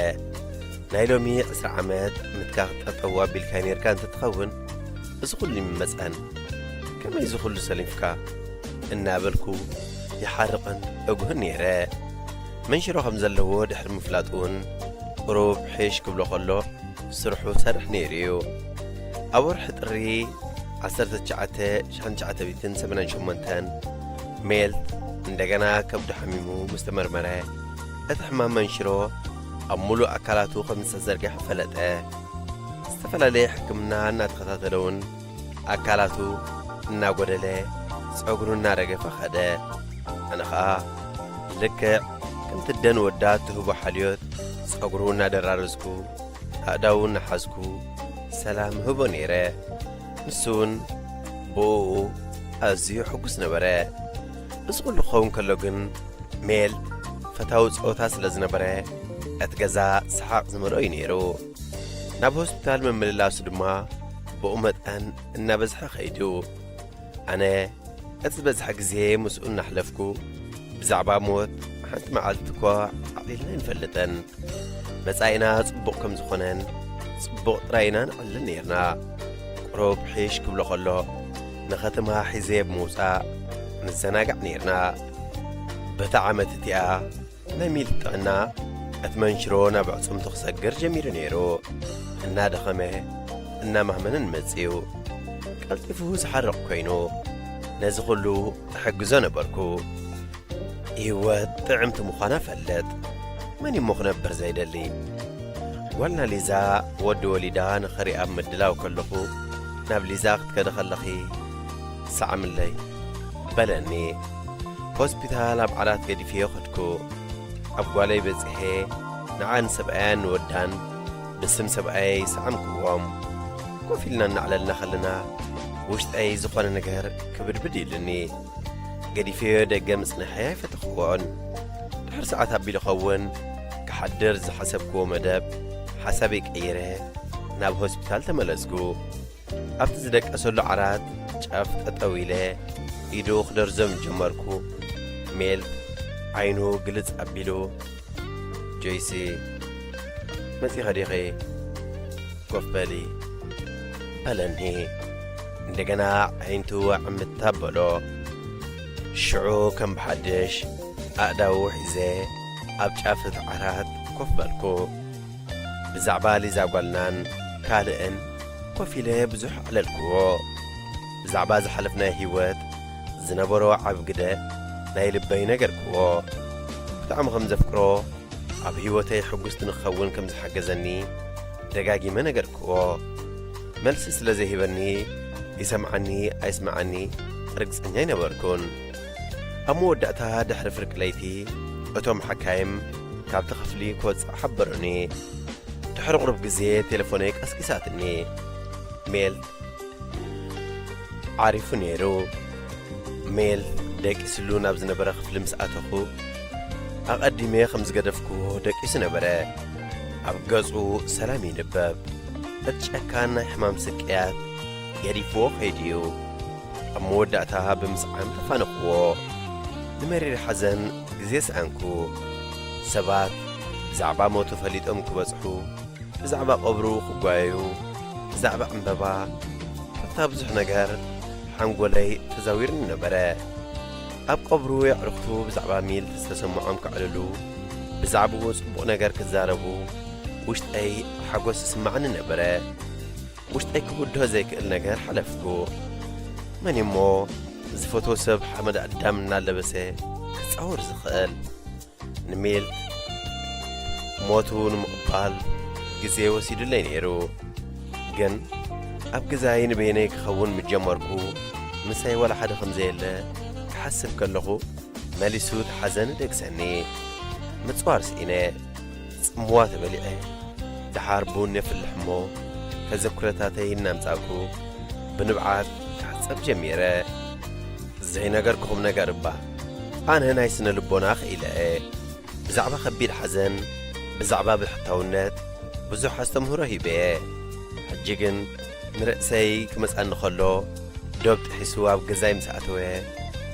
ናይ ሎሚ ዕስራ ዓመት ምትካኽ ጠጠው ኣቢልካ ነርካ እንተትኸውን፣ እዚ ኩሉ ይምመጸን። ከመይ እዚ ኩሉ ሰሊፍካ? እናበልኩ ይሓርቕን እጉህን ነይረ። መንሽሮ ከም ዘለዎ ድሕሪ ምፍላጥ እውን፣ ቁሩብ ሕሽ ክብሎ ከሎ፣ ስርሑ ሰርሕ ነይሩ እዩ። ኣብ ወርሒ ጥሪ ዓሰርተ ትሽዓተ ሽሕን ትሽዓተ ሚእትን ሰማንያን ሸሞንተን፣ ሜልት እንደገና ከብዱ ሓሚሙ ምስ ተመርመረ፣ እቲ ሕማም መንሽሮ ኣብ ሙሉእ ኣካላቱ ከም ዝተዘርግሐ ፈለጠ። ዝተፈላለየ ሕክምና እናተኸታተለ እውን፣ ኣካላቱ እናጎደለ፣ ጸጉሩ እናረገፈ ኸደ። ኣነ ኸኣ ልክዕ ከምቲ ደን ወዳ ትህቦ ሓልዮት ጸጉሩ እናደራረዝኩ ኣእዳዉ እናሓዝኩ ሰላም ህቦ ነይረ። ንሱ እውን ብእኡ ኣዝዩ ሕጉስ ነበረ። እዚ ኩሉ ክኸውን ከሎ ግን ሜል ፈታዊ ጸወታ ስለ ዝነበረ እቲ ገዛ ሰሓቕ ዝመልኦ እዩ ነይሩ። ናብ ሆስፒታል ምምልላሱ ድማ ብኡ መጠን እናበዝሐ ኸይዱ። ኣነ እቲ ዝበዝሐ ግዜ ምስኡ እናሕለፍኩ ብዛዕባ ሞት ሓንቲ መዓልቲ እኳ ኣዕሊልና ኣይንፈልጥን። መጻኢና ጽቡቕ ከም ዝኾነን ጽቡቕ ጥራይ ኢና ንዕልል ነይርና። ቁሩብ ሒሽ ክብሎ ከሎ ንኸተማ ሒዘ ብምውጻእ ንዘናጋዕ ነይርና። በታ ዓመት እቲኣ ናይ ሚልት ጥዕና እቲ መንሽሮ ናብ ኣዕጽምቱ ክሰግር ጀሚሩ ነይሩ። እናደኸመ እናማህመነ ንመጽእ እዩ። ቀልጢፉ ዝሓርቕ ኮይኑ ነዚ ኩሉ እሕግዞ ነበርኩ። ህይወት ጥዕምቲ ምዃና ፈልጥ። መን እሞ ክነብር ዘይደሊ? ጓልና ሊዛ ወዲ ወሊዳ ንኸሪኣ ኣብ ምድላው ከለኹ ናብ ሊዛ ክትከደ ከለኺ ሰዓምለይ በለኒ። ሆስፒታል ኣብ ዓራት ገዲፍዮ ከድኩ። ኣብ ጓለይ በጺሐ ንዓን ሰብኣያን ንወዳን ብስም ሰብኣየይ ሰዓምክዎም። ኮፍ ኢልና እናዕለልና ከለና ውሽጠይ ዝኾነ ነገር ክብድብድ ኢሉኒ። ገዲፈዮ ደገ ምጽንሐይ ኣይፈተኽዎን። ድሕሪ ሰዓት ኣቢሉ ኸውን ክሓድር ዝሓሰብክዎ መደብ ሓሳበይ ቀይረ ናብ ሆስፒታል ተመለስኩ። ኣብቲ ዝደቀሰሉ ዓራት ጫፍ ጠጠው ኢለ ኢዱ ክደርዞም ጀመርኩ። ሜል ዓይኑ ግልጽ ኣቢሉ ጆይሲ መጺኻ ዲኺ? ኮፍ በሊ በለኒ። እንደገና ኣዒንቱ ኣዕምት ኣበሎ። ሽዑ ከም ብሓድሽ ኣእዳዉ ሒዘ ኣብ ጫፍ እቲ ዓራት ኮፍ በልኩ። ብዛዕባ ሊዛ ጓልናን ካልእን ኮፍ ኢለ ብዙሕ ኣዕለልክዎ። ብዛዕባ ዝሓለፍናዮ ህይወት ዝነበሮ ዓቢ ግደ ናይ ልበይ ነገርክዎ። ብጣዕሚ ከም ዘፍቅሮ ኣብ ህይወተይ ሕጉስቲ ንክኸውን ከም ዝሓገዘኒ ደጋጊመ ነገርክዎ። መልሲ ስለ ዘይህበኒ ይሰምዓኒ ኣይስምዓኒ ርግጸኛ ኣይነበርኩን። ኣብ መወዳእታ ድሕሪ ፍርቂ ለይቲ እቶም ሓካይም ካብቲ ክፍሊ ክወጽእ ሓበሩኒ። ድሕሪ ቁሩብ ግዜ ቴሌፎነይ ቀስቂሳትኒ። ሜል ዓሪፉ ነይሩ። ሜል ደቂስሉ ናብ ዝነበረ ክፍሊ ምስ ኣተኹ፣ ኣቐዲመ ከም ዝገደፍክዎ ደቂሱ ነበረ። ኣብ ገጹ ሰላም ይንበብ። እቲ ጨካን ናይ ሕማም ስቅያት ገዲፍዎ ከይዱ እዩ። ኣብ መወዳእታ ብምስዓም ተፋነኽዎ። ንመሪር ሓዘን ግዜ ሰኣንኩ። ሰባት ብዛዕባ ሞቱ ፈሊጦም ክበጽሑ፣ ብዛዕባ ቀብሩ ክጓየዩ፣ ብዛዕባ ዕምበባ፣ ኮታ ብዙሕ ነገር ሓንጎለይ ተዛዊሩኒ ነበረ። ኣብ ቀብሩ የዕርኽቱ ብዛዕባ ሚል ዝተሰምዖም ከዕልሉ፣ ብዛዕባኡ ጽቡቕ ነገር ክዛረቡ ውሽጠይ ሓጎስ ይስምዓኒ ነበረ። ውሽጠይ ክብድሆ ዘይክእል ነገር ሓለፍኩ። መን እሞ ዝፈትዎ ሰብ ሓመድ ኣዳም እናለበሰ ክጻወር ዝኽእል? ንሜል ሞቱ ንምቕባል ግዜ ወሲዱለይ ነይሩ። ግን ኣብ ገዛይ ንበይነይ ክኸውን ምስ ጀመርኩ፣ ምሳይ ዋላ ሓደ ከም ዘየለ ክሓስብ ከለኹ፣ መሊሱ እቲ ሓዘን ይደግሰኒ። ምጽዋር ስኢነ፣ ጽምዋ ተበሊዐ። ደሓር ቡን የፍልሕ እሞ፣ ተዘክሮታተይ እናምጻእኩ ብንብዓት ክሕጸብ ጀሚረ። ዘይነገርኩኹም ነገር እባ፣ ኣነ ናይ ስነ ልቦና ክኢለ እየ። ብዛዕባ ከቢድ ሓዘን፣ ብዛዕባ ብሕታውነት ብዙሕ ኣስተምህሮ ሂበ እየ። ሕጂ ግን ንርእሰይ ክመጻኒ ከሎ፣ ዶብ ጥሒሱ ኣብ ገዛይ ምስ ኣተወ፣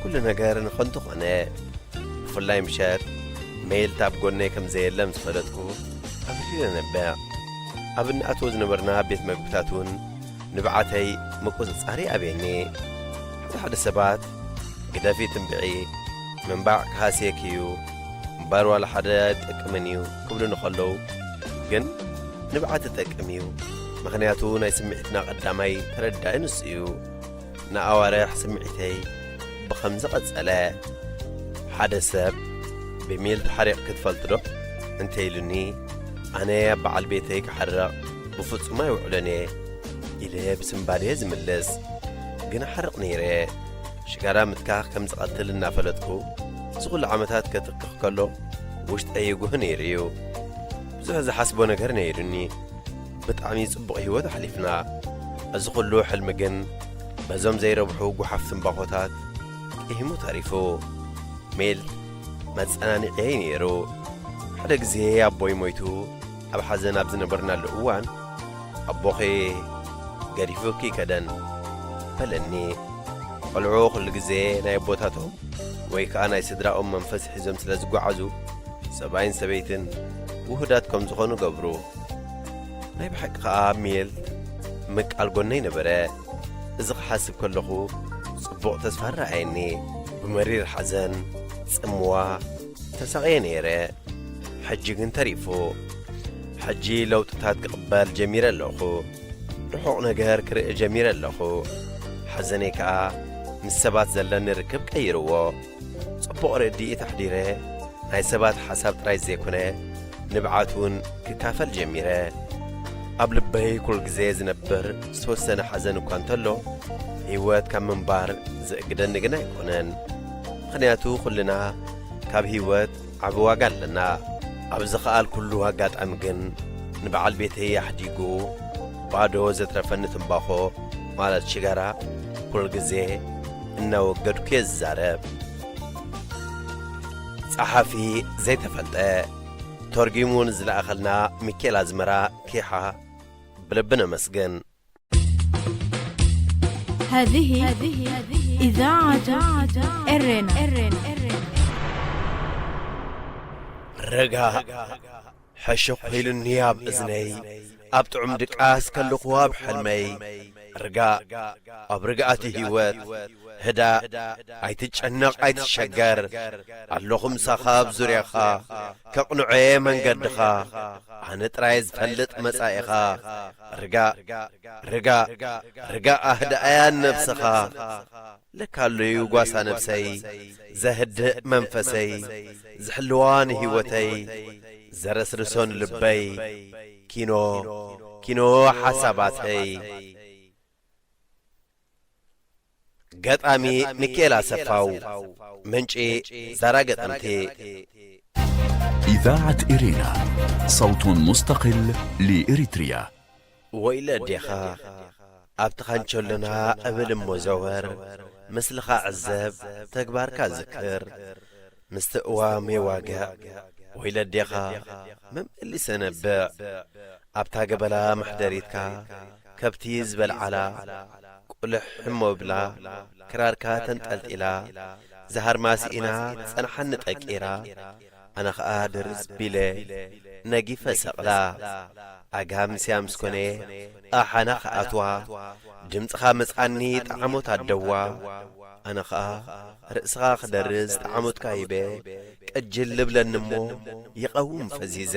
ኩሉ ነገር ንኸንቱ ኾነ። ብፍላይ ምሸት፣ ሜልት ኣብ ጎነይ ከም ዘየለ ምስ ፈለጥኩ፣ ኣምሪረ ነብዕ። ኣብ እንኣትዎ ዝነበርና ቤት መግብታት እውን ንብዓተይ ምቁጽጻር ይኣብየኒ። ሓደ ሓደ ሰባት፣ "ግደፊ ትንብዒ፣ ምንባዕ ክሃስየኪ እዩ፣ እምበር ዋላ ሓደ ኣይጠቅምን እዩ" ክብሉኒ ከለዉ፣ ግን ንብዓት ይጠቅም እዩ። ምኽንያቱ ናይ ስምዒትና ቀዳማይ ተረዳኢ ንሱ እዩ። ንኣዋርሕ ስምዒተይ ብኸምዚ ቀጸለ። ሓደ ሰብ ብሜል ተሓሪቕኪ ትፈልጢ ዶ? እንተ ኢሉኒ፣ ኣነ ኣብ በዓል ቤተይ ክሓርቕ ብፍጹም ኣይውዕሎን እየ ኢለ ብስንባደ ዝምልስ። ግን እሓርቕ ነይረ። ሽጋራ ምትካኽ ከም ዝቐትል እናፈለጥኩ፣ እዚ ኩሉ ዓመታት ከትክኽ ከሎ፣ ውሽጠይ ይጉህ ነይሩ እዩ። ብዙሕ ዝሓስቦ ነገር ነይሩኒ። ብጣዕሚ ጽቡቕ ህይወት ኣሕሊፍና። እዚ ኩሉ ሕልሚ ግን በዞም ዘይረብሑ ጓሓፍ ትምባኾታት ቂሂሙ ተሪፉ። ሜል መጸናንዒየይ ነይሩ። ሓደ ግዜ ኣቦይ ሞይቱ ኣብ ሓዘን ኣብ ዝነበርናሉ እዋን፣ "ኣቦኺ ገዲፉኪ ከደን" በለኒ። ቆልዑ ኩሉ ግዜ ናይ ኣቦታቶም ወይ ከኣ ናይ ስድራኦም መንፈስ ሒዞም ስለ ዝጓዓዙ፣ ሰብኣይን ሰበይትን ውሁዳት ከም ዝኾኑ ገብሩ። ናይ ብሓቂ ከኣ ሜል ምቃል ጎነይ ነበረ። እዚ ክሓስብ ከለኹ ጽቡቕ ተስፋ ረኣየኒ። ብመሪር ሓዘን፣ ጽምዋ፣ ተሳቕየ ነይረ። ሕጂ ግን ተሪፉ። ሕጂ ለውጥታት ክቕበል ጀሚረ ኣለኹ። ርሑቕ ነገር ክርኢ ጀሚረ ኣለኹ። ሓዘነይ ከኣ ምስ ሰባት ዘለኒ ርክብ ቀይርዎ። ጽቡቕ ርድኢት ኣሕዲረ፣ ናይ ሰባት ሓሳብ ጥራይ ዘይኮነ፣ ንብዓት እውን ክካፈል ጀሚረ። ኣብ ልበይ ኩሉ ግዜ ዝነብር ዝተወሰነ ሓዘን እኳ እንተሎ፣ ህይወት ካብ ምንባር ዘእግደኒ ግን ኣይኮነን። ምኽንያቱ ኩልና ካብ ህይወት ዓቢ ዋጋ ኣለና። ኣብ ዝኸኣልኩሉ ኣጋጣሚ ግን ንበዓል ቤተይ ኣሕዲጉ ባዶ ዘትረፈኒ ትምባኾ ማለት ሽጋራ ኩሉ ግዜ እናወገድኩ እየ ዝዛረብ። ጸሓፊ ዘይተፈልጠ፣ ተርጒሙ ንዝለኣኸልና ሚካኤል ኣዝመራ ኪሓ ብልቢ ነመስግን። هذه إذاعة إرنا. ርጋ ሕሹኽ ኢሉኒ ኣብ እዝነይ፣ ኣብ ጥዑም ድቃስ ከለኹ ኣብ ሕልመይ። ርጋ ኣብ ርግኣቲ ህይወት፣ ህዳእ፣ ኣይትጨነቕ ኣይትሸገር፣ ኣለኹ ምሳኻ ኣብ ዙርያኻ፣ ከቕንዖ እየ መንገድኻ፣ ኣነ ጥራይ ዝፈልጥ መጻኢኻ። ርጋ ርጋ ርጋ ኣህድኣያ ነብስኻ። ለካ ኣሎዩ ጓሳ ነብሰይ፣ ዘህድእ መንፈሰይ፣ ዝሕልዋ ንህይወተይ፣ ዘረስርሶ ንልበይ። ኪኖ ኪኖ ሓሳባተይ። ገጣሚ ሚኪኤል ኣሰፋው። ምንጪ ዛራ ገጠምቲ። إذاعة إرينا، صوت مستقل لإريتريا. ወይለ ኣዴኻ ኣብቲ ኻንቸሎና እብል እሞ ዘወር፣ ምስልኻ ዕዘብ፣ ተግባርካ ዝክር፣ ምስቲ እዋም የዋግዕ። ወይለ ኣዴኻ መመሊሰ ነብዕ፣ ኣብታ ገበላ መሕደሪትካ ከብቲ ዝበልዓላ፣ ቁልሕ ሕሞ ብላ ክራርካ ተንጠልጢላ፣ ዝሃርማ ስኢና ትጸንሓኒ ጠቂራ፣ ኣነ ኸኣ ድርዝ ቢለ ነጊፈ ሰቕላ። ኣጋ ምስያ ምስ ኮነ ኣሓና ክኣትዋ፣ ድምጽኻ መጽኣኒ ጣዕሞት ኣደዋ። ኣነ ኸኣ ርእስኻ ክደርዝ ጣዕሞትካ ሂበ፣ ቅጅል ልብለኒ እሞ ይቐውም ፈዚዘ።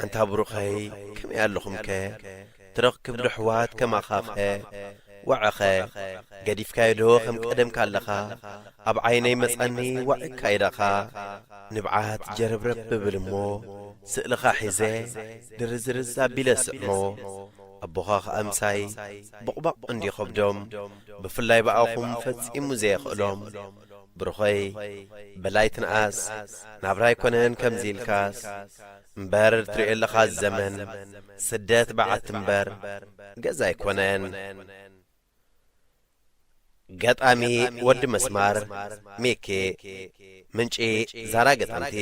ኣንታ ብሩኸይ ከመይ ኣለኹምከ? ትረኽብ ዶ ኣሕዋት ከማኻኸ? ዋዕኸ ገዲፍካዮ ዶ ከም ቀደምካ ኣለኻ? ኣብ ዓይነይ መጻኒ ዋዕካይ ዳኻ? ንብዓት ጀረብረብ ብብል እሞ ስእልኻ ሒዘ ድርዝርዝ ኣቢለ ስዕሞ። ኣቦኻ ኸኣ ምሳይ ቦቕባቕ እንዲ ኸብዶም፣ ብፍላይ ብኣኹም ፈጺሙ ዘየኽእሎም። ብሩኸይ በላይ ትንኣስ ናብራ ኣይኮነን ከምዚ ኢልካስ። እምበር ትርእዮ ኣለኻ ዘመን ስደት በዓቲ እምበር ገዛ ኣይኮነን። ገጣሚ ወዲ መስማር ሚኪ። ምንጪ ዛራ ገጠምቲ።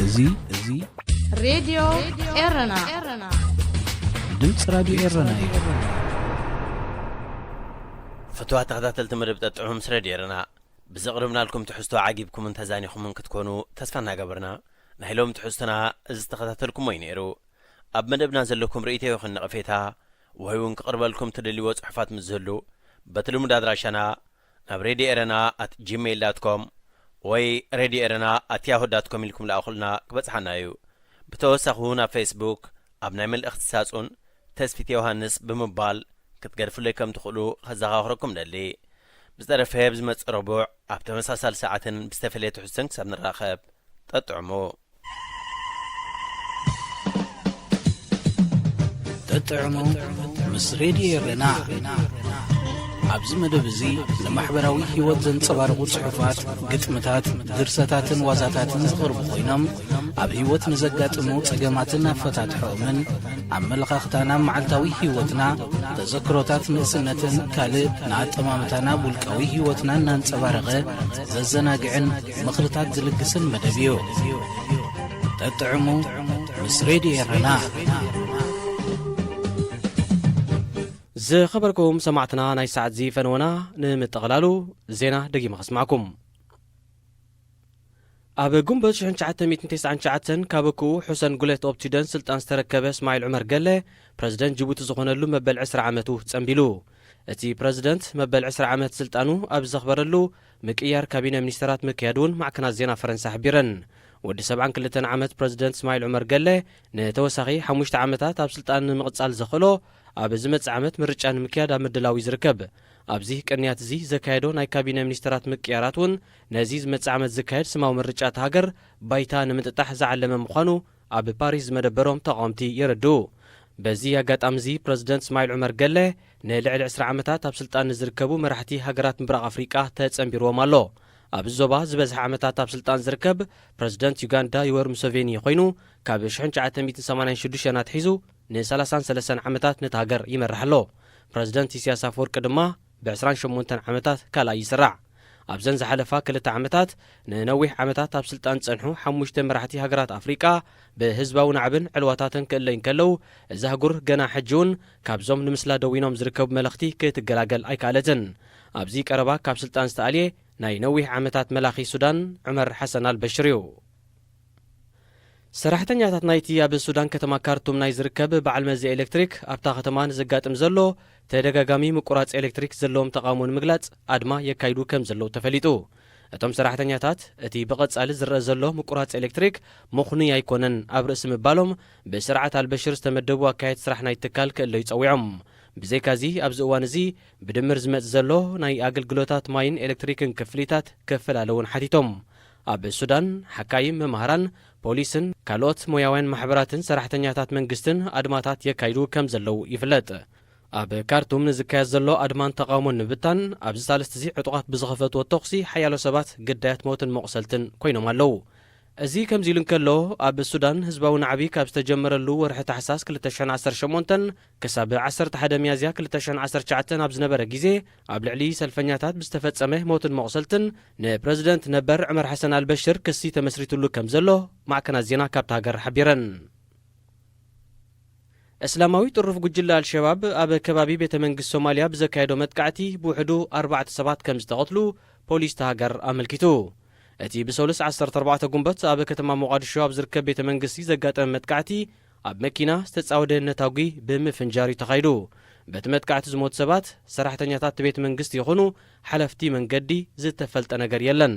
እዚ እዚ ሬድዮ ኤረና። ድምፂ ራድዮ ኤረና እዩ። ፍትዋት ተኸታተልቲ መደብ ጠጥዑ ምስ ሬድዮ ኤረና፣ ብዘቕርብናልኩም ትሕዝቶ ዓጊብኩምን ተዛኒኹምን ክትኮኑ ተስፋ እናገበርና፣ ናይ ሎም ትሕዝቶና እዚ ዝተኸታተልኩሞ እዩ ነይሩ። ኣብ መደብና ዘለኩም ርእይቶ ይኹን ነቐፌታ ወይ እውን ክቕርበልኩም ትደልይዎ ጽሑፋት ምስ ዝህሉ፣ በቲ ልሙድ ኣድራሻና ናብ ሬድዮ ኤረና ኣት ጂሜይል ዳት ኮም ወይ ሬድዮ ኤረና ኣት ያሁ ዳት ኮም ኢልኩም ለኣኹልና ክበጽሓና እዩ። ብተወሳኺ እውን ኣብ ፌስቡክ ኣብ ናይ መልእኽቲ ሳጹን ተስፊት ዮሃንስ ብምባል ክትገድፍለይ ከም ትኽእሉ ከዘኻኽረኩም ደሊ። ብዝተረፈ ብዝመጽእ ረቡዕ ኣብ ተመሳሳሊ ሰዓትን ብዝተፈለየ ትሕዝቶን ክሳብ ንራኸብ ጠጥዕሙ። ጠጥዕሙ ምስ ሬድዮ ኤረና። ኣብዚ መደብ እዚ ንማሕበራዊ ህይወት ዘንጸባርቑ ጽሑፋት፣ ግጥምታት፣ ድርሰታትን ዋዛታትን ዝቐርቡ ኮይኖም፣ ኣብ ህይወት ንዘጋጥሙ ጸገማትን ኣፈታትሖኦምን፣ ኣመለኻኽታና ኣብ መዓልታዊ ህይወትና፣ ተዘክሮታት ንእስነትን ካልእ ንኣጠማምታና ኣብ ውልቃዊ ህይወትና እናንጸባረቐ ዘዘናግዕን ምኽርታት ዝልግስን መደብ እዩ። ጠጥዕሙ ምስ ሬድዮ ኤረና። ዝኸበርኩም ሰማዕትና፣ ናይ ሰዓት እዚ ፈነወና ንምጥቕላሉ ዜና ደጊመ ከስማዕኩም። ኣብ ጉንበት ሽሕን ትሽዓተ ሚእትን ተስዓን ትሽዓተን ካብ ክኡ ሑሰን ጉሌት ኦብቲደን ስልጣን ዝተረከበ እስማዒል ዑመር ገለ ፕረዚደንት ጅቡቲ ዝኾነሉ መበል ዕስራ ዓመቱ ጸንቢሉ። እቲ ፕረዚደንት መበል ዕስራ ዓመት ስልጣኑ ኣብ ዘኽበረሉ ምቅያር ካቢነ ሚኒስተራት ምክያድ እውን ማዕከናት ዜና ፈረንሳ ሓቢረን። ወዲ ሰብዓን ክልተን ዓመት ፕረዚደንት እስማዒል ዑመር ገለ ንተወሳኺ ሓሙሽተ ዓመታት ኣብ ስልጣን ንምቕጻል ዘኽእሎ ኣብ ዝመጽእ ዓመት ምርጫ ንምክያድ ኣብ ምድላው እዩ ዝርከብ። ኣብዚ ቅንያት እዚ ዘካየዶ ናይ ካቢነ ሚኒስተራት ምቅያራት እውን ነዚ ዝመጽእ ዓመት ዝካየድ ስማዊ ምርጫ እታ ሃገር ባይታ ንምጥጣሕ ዝዓለመ ምዃኑ ኣብ ፓሪስ ዝመደበሮም ተቓወምቲ የረድኡ። በዚ ኣጋጣሚ እዚ ፕረዚደንት እስማዒል ዑመር ገለ ንልዕሊ ዕስራ ዓመታት ኣብ ስልጣን ንዝርከቡ መራሕቲ ሃገራት ምብራቕ ኣፍሪቃ ተጸንቢርዎም ኣሎ። ኣብዚ ዞባ ዝበዝሐ ዓመታት ኣብ ስልጣን ዝርከብ ፕረዚደንት ዩጋንዳ ዮወሪ ሙሰቬኒ ኮይኑ ካብ ሽሕን ትሽዓተ ሚእትን ሰማንያን ሽዱሽተን ኣትሒዙ ንሰላሳን ሰለስተን ዓመታት ነታ ሃገር ይመርሕ ኣሎ። ፕረዚደንት ኢሳያስ ኣፈወርቂ ድማ ብዕስራን ሸሞንተን ዓመታት ካልኣይ ይስራዕ። ኣብዘን ዝሓለፋ ክልተ ዓመታት ንነዊሕ ዓመታት ኣብ ስልጣን ዝጸንሑ ሓሙሽተ መራሕቲ ሃገራት ኣፍሪቃ ብህዝባዊ ናዕብን ዕልዋታትን ክእለዩ እንከለዉ፣ እዛ ኣህጉር ገና ሕጂ እውን ካብዞም ንምስላ ደዊኖም ዝርከቡ መለኽቲ ክትገላገል ኣይከኣለትን። ኣብዚ ቀረባ ካብ ስልጣን ዝተኣልየ ናይ ነዊሕ ዓመታት መላኺ ሱዳን ዑመር ሓሰን ኣልበሽር እዩ። ሰራሕተኛታት ናይቲ ኣብ ሱዳን ከተማ ካርቱም ናይ ዝርከብ በዓል መዚ ኤሌክትሪክ ኣብታ ከተማ ንዘጋጥም ዘሎ ተደጋጋሚ ምቁራጽ ኤሌክትሪክ ዘለዎም ተቓውሞ ንምግላጽ ኣድማ የካይዱ ከም ዘለዉ ተፈሊጡ። እቶም ሰራሕተኛታት እቲ ብቐጻሊ ዝረአ ዘሎ ምቁራጽ ኤሌክትሪክ ምኽኑይ ኣይኮነን ኣብ ርእሲ ምባሎም ብስርዓት ኣልበሽር ዝተመደቡ ኣካየድቲ ስራሕ ናይ ትካል ክእለዩ ጸዊዖም። ብዘይካዚ ኣብዚ እዋን እዚ ብድምር ዝመጽእ ዘሎ ናይ ኣገልግሎታት ማይን ኤሌክትሪክን ክፍሊታት ክፈላለ እውን ሓቲቶም። ኣብ ሱዳን ሓካይም፣ መምሃራን፣ ፖሊስን ካልኦት ሞያውያን ማሕበራትን ሰራሕተኛታት መንግስትን ኣድማታት የካይዱ ከም ዘለዉ ይፍለጥ። ኣብ ካርቱም ንዝካየድ ዘሎ ኣድማን ተቓውሞን ንምብታን ኣብዚ ሳልስቲ እዚ ዕጡቓት ብዝኸፈትዎ ተኹሲ ሓያሎ ሰባት ግዳያት ሞትን መቑሰልትን ኮይኖም ኣለዉ። እዚ ከምዚ ኢሉ እንከሎ፣ ኣብ ሱዳን ህዝባዊ ናዕቢ ካብ ዝተጀመረሉ ወርሒ ታሕሳስ ክልተ ሽሕን ዓሰርተ ሸሞንተን ክሳብ ዓሰርተ ሓደ ሚያዝያ ክልተ ሽሕን ዓሰርተ ትሽዓተን ኣብ ዝነበረ ግዜ ኣብ ልዕሊ ሰልፈኛታት ብዝተፈጸመ ሞትን መቑሰልትን ንፕረዚደንት ነበር ዑመር ሓሰን ኣልበሽር ክሲ ተመስሪቱሉ ከም ዘሎ ማዕከናት ዜና ካብታ ሃገር ሓቢረን። እስላማዊ ጥሩፍ ጉጅለ ኣልሸባብ ኣብ ከባቢ ቤተ መንግስቲ ሶማልያ ብዘካየዶ መጥቃዕቲ ብውሕዱ ኣርባዕተ ሰባት ከም ዝተቐትሉ ፖሊስ እታ ሃገር ኣመልኪቱ። እቲ ብሰሉስ ዓሰርተ ኣርባዕተ ጉንበት ኣብ ከተማ ሞቓዲሾ ኣብ ዝርከብ ቤተ መንግስቲ ዘጋጠመ መጥቃዕቲ ኣብ መኪና ዝተጻወደ ነታጒ ብምፍንጃር እዩ ተኻይዱ። በቲ መጥቃዕቲ ዝሞቱ ሰባት ሰራሕተኛታት እቲ ቤተ መንግስቲ ይኹኑ ሓለፍቲ መንገዲ ዝተፈልጠ ነገር የለን።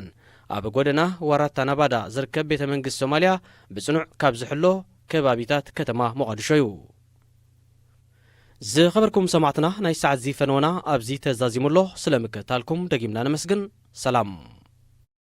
ኣብ ጎደና ዋራታ ናባዳ ዝርከብ ቤተ መንግስቲ ሶማልያ ብጽኑዕ ካብ ዝሕሎ ከባቢታት ከተማ ሞቓዲሾ እዩ። ዝኸበርኩም ሰማዕትና፣ ናይ ሰዓት እዚ ፈነወና ኣብዚ ተዛዚሙ ኣሎ። ስለምክትታልኩም ደጊምና ነመስግን። ሰላም።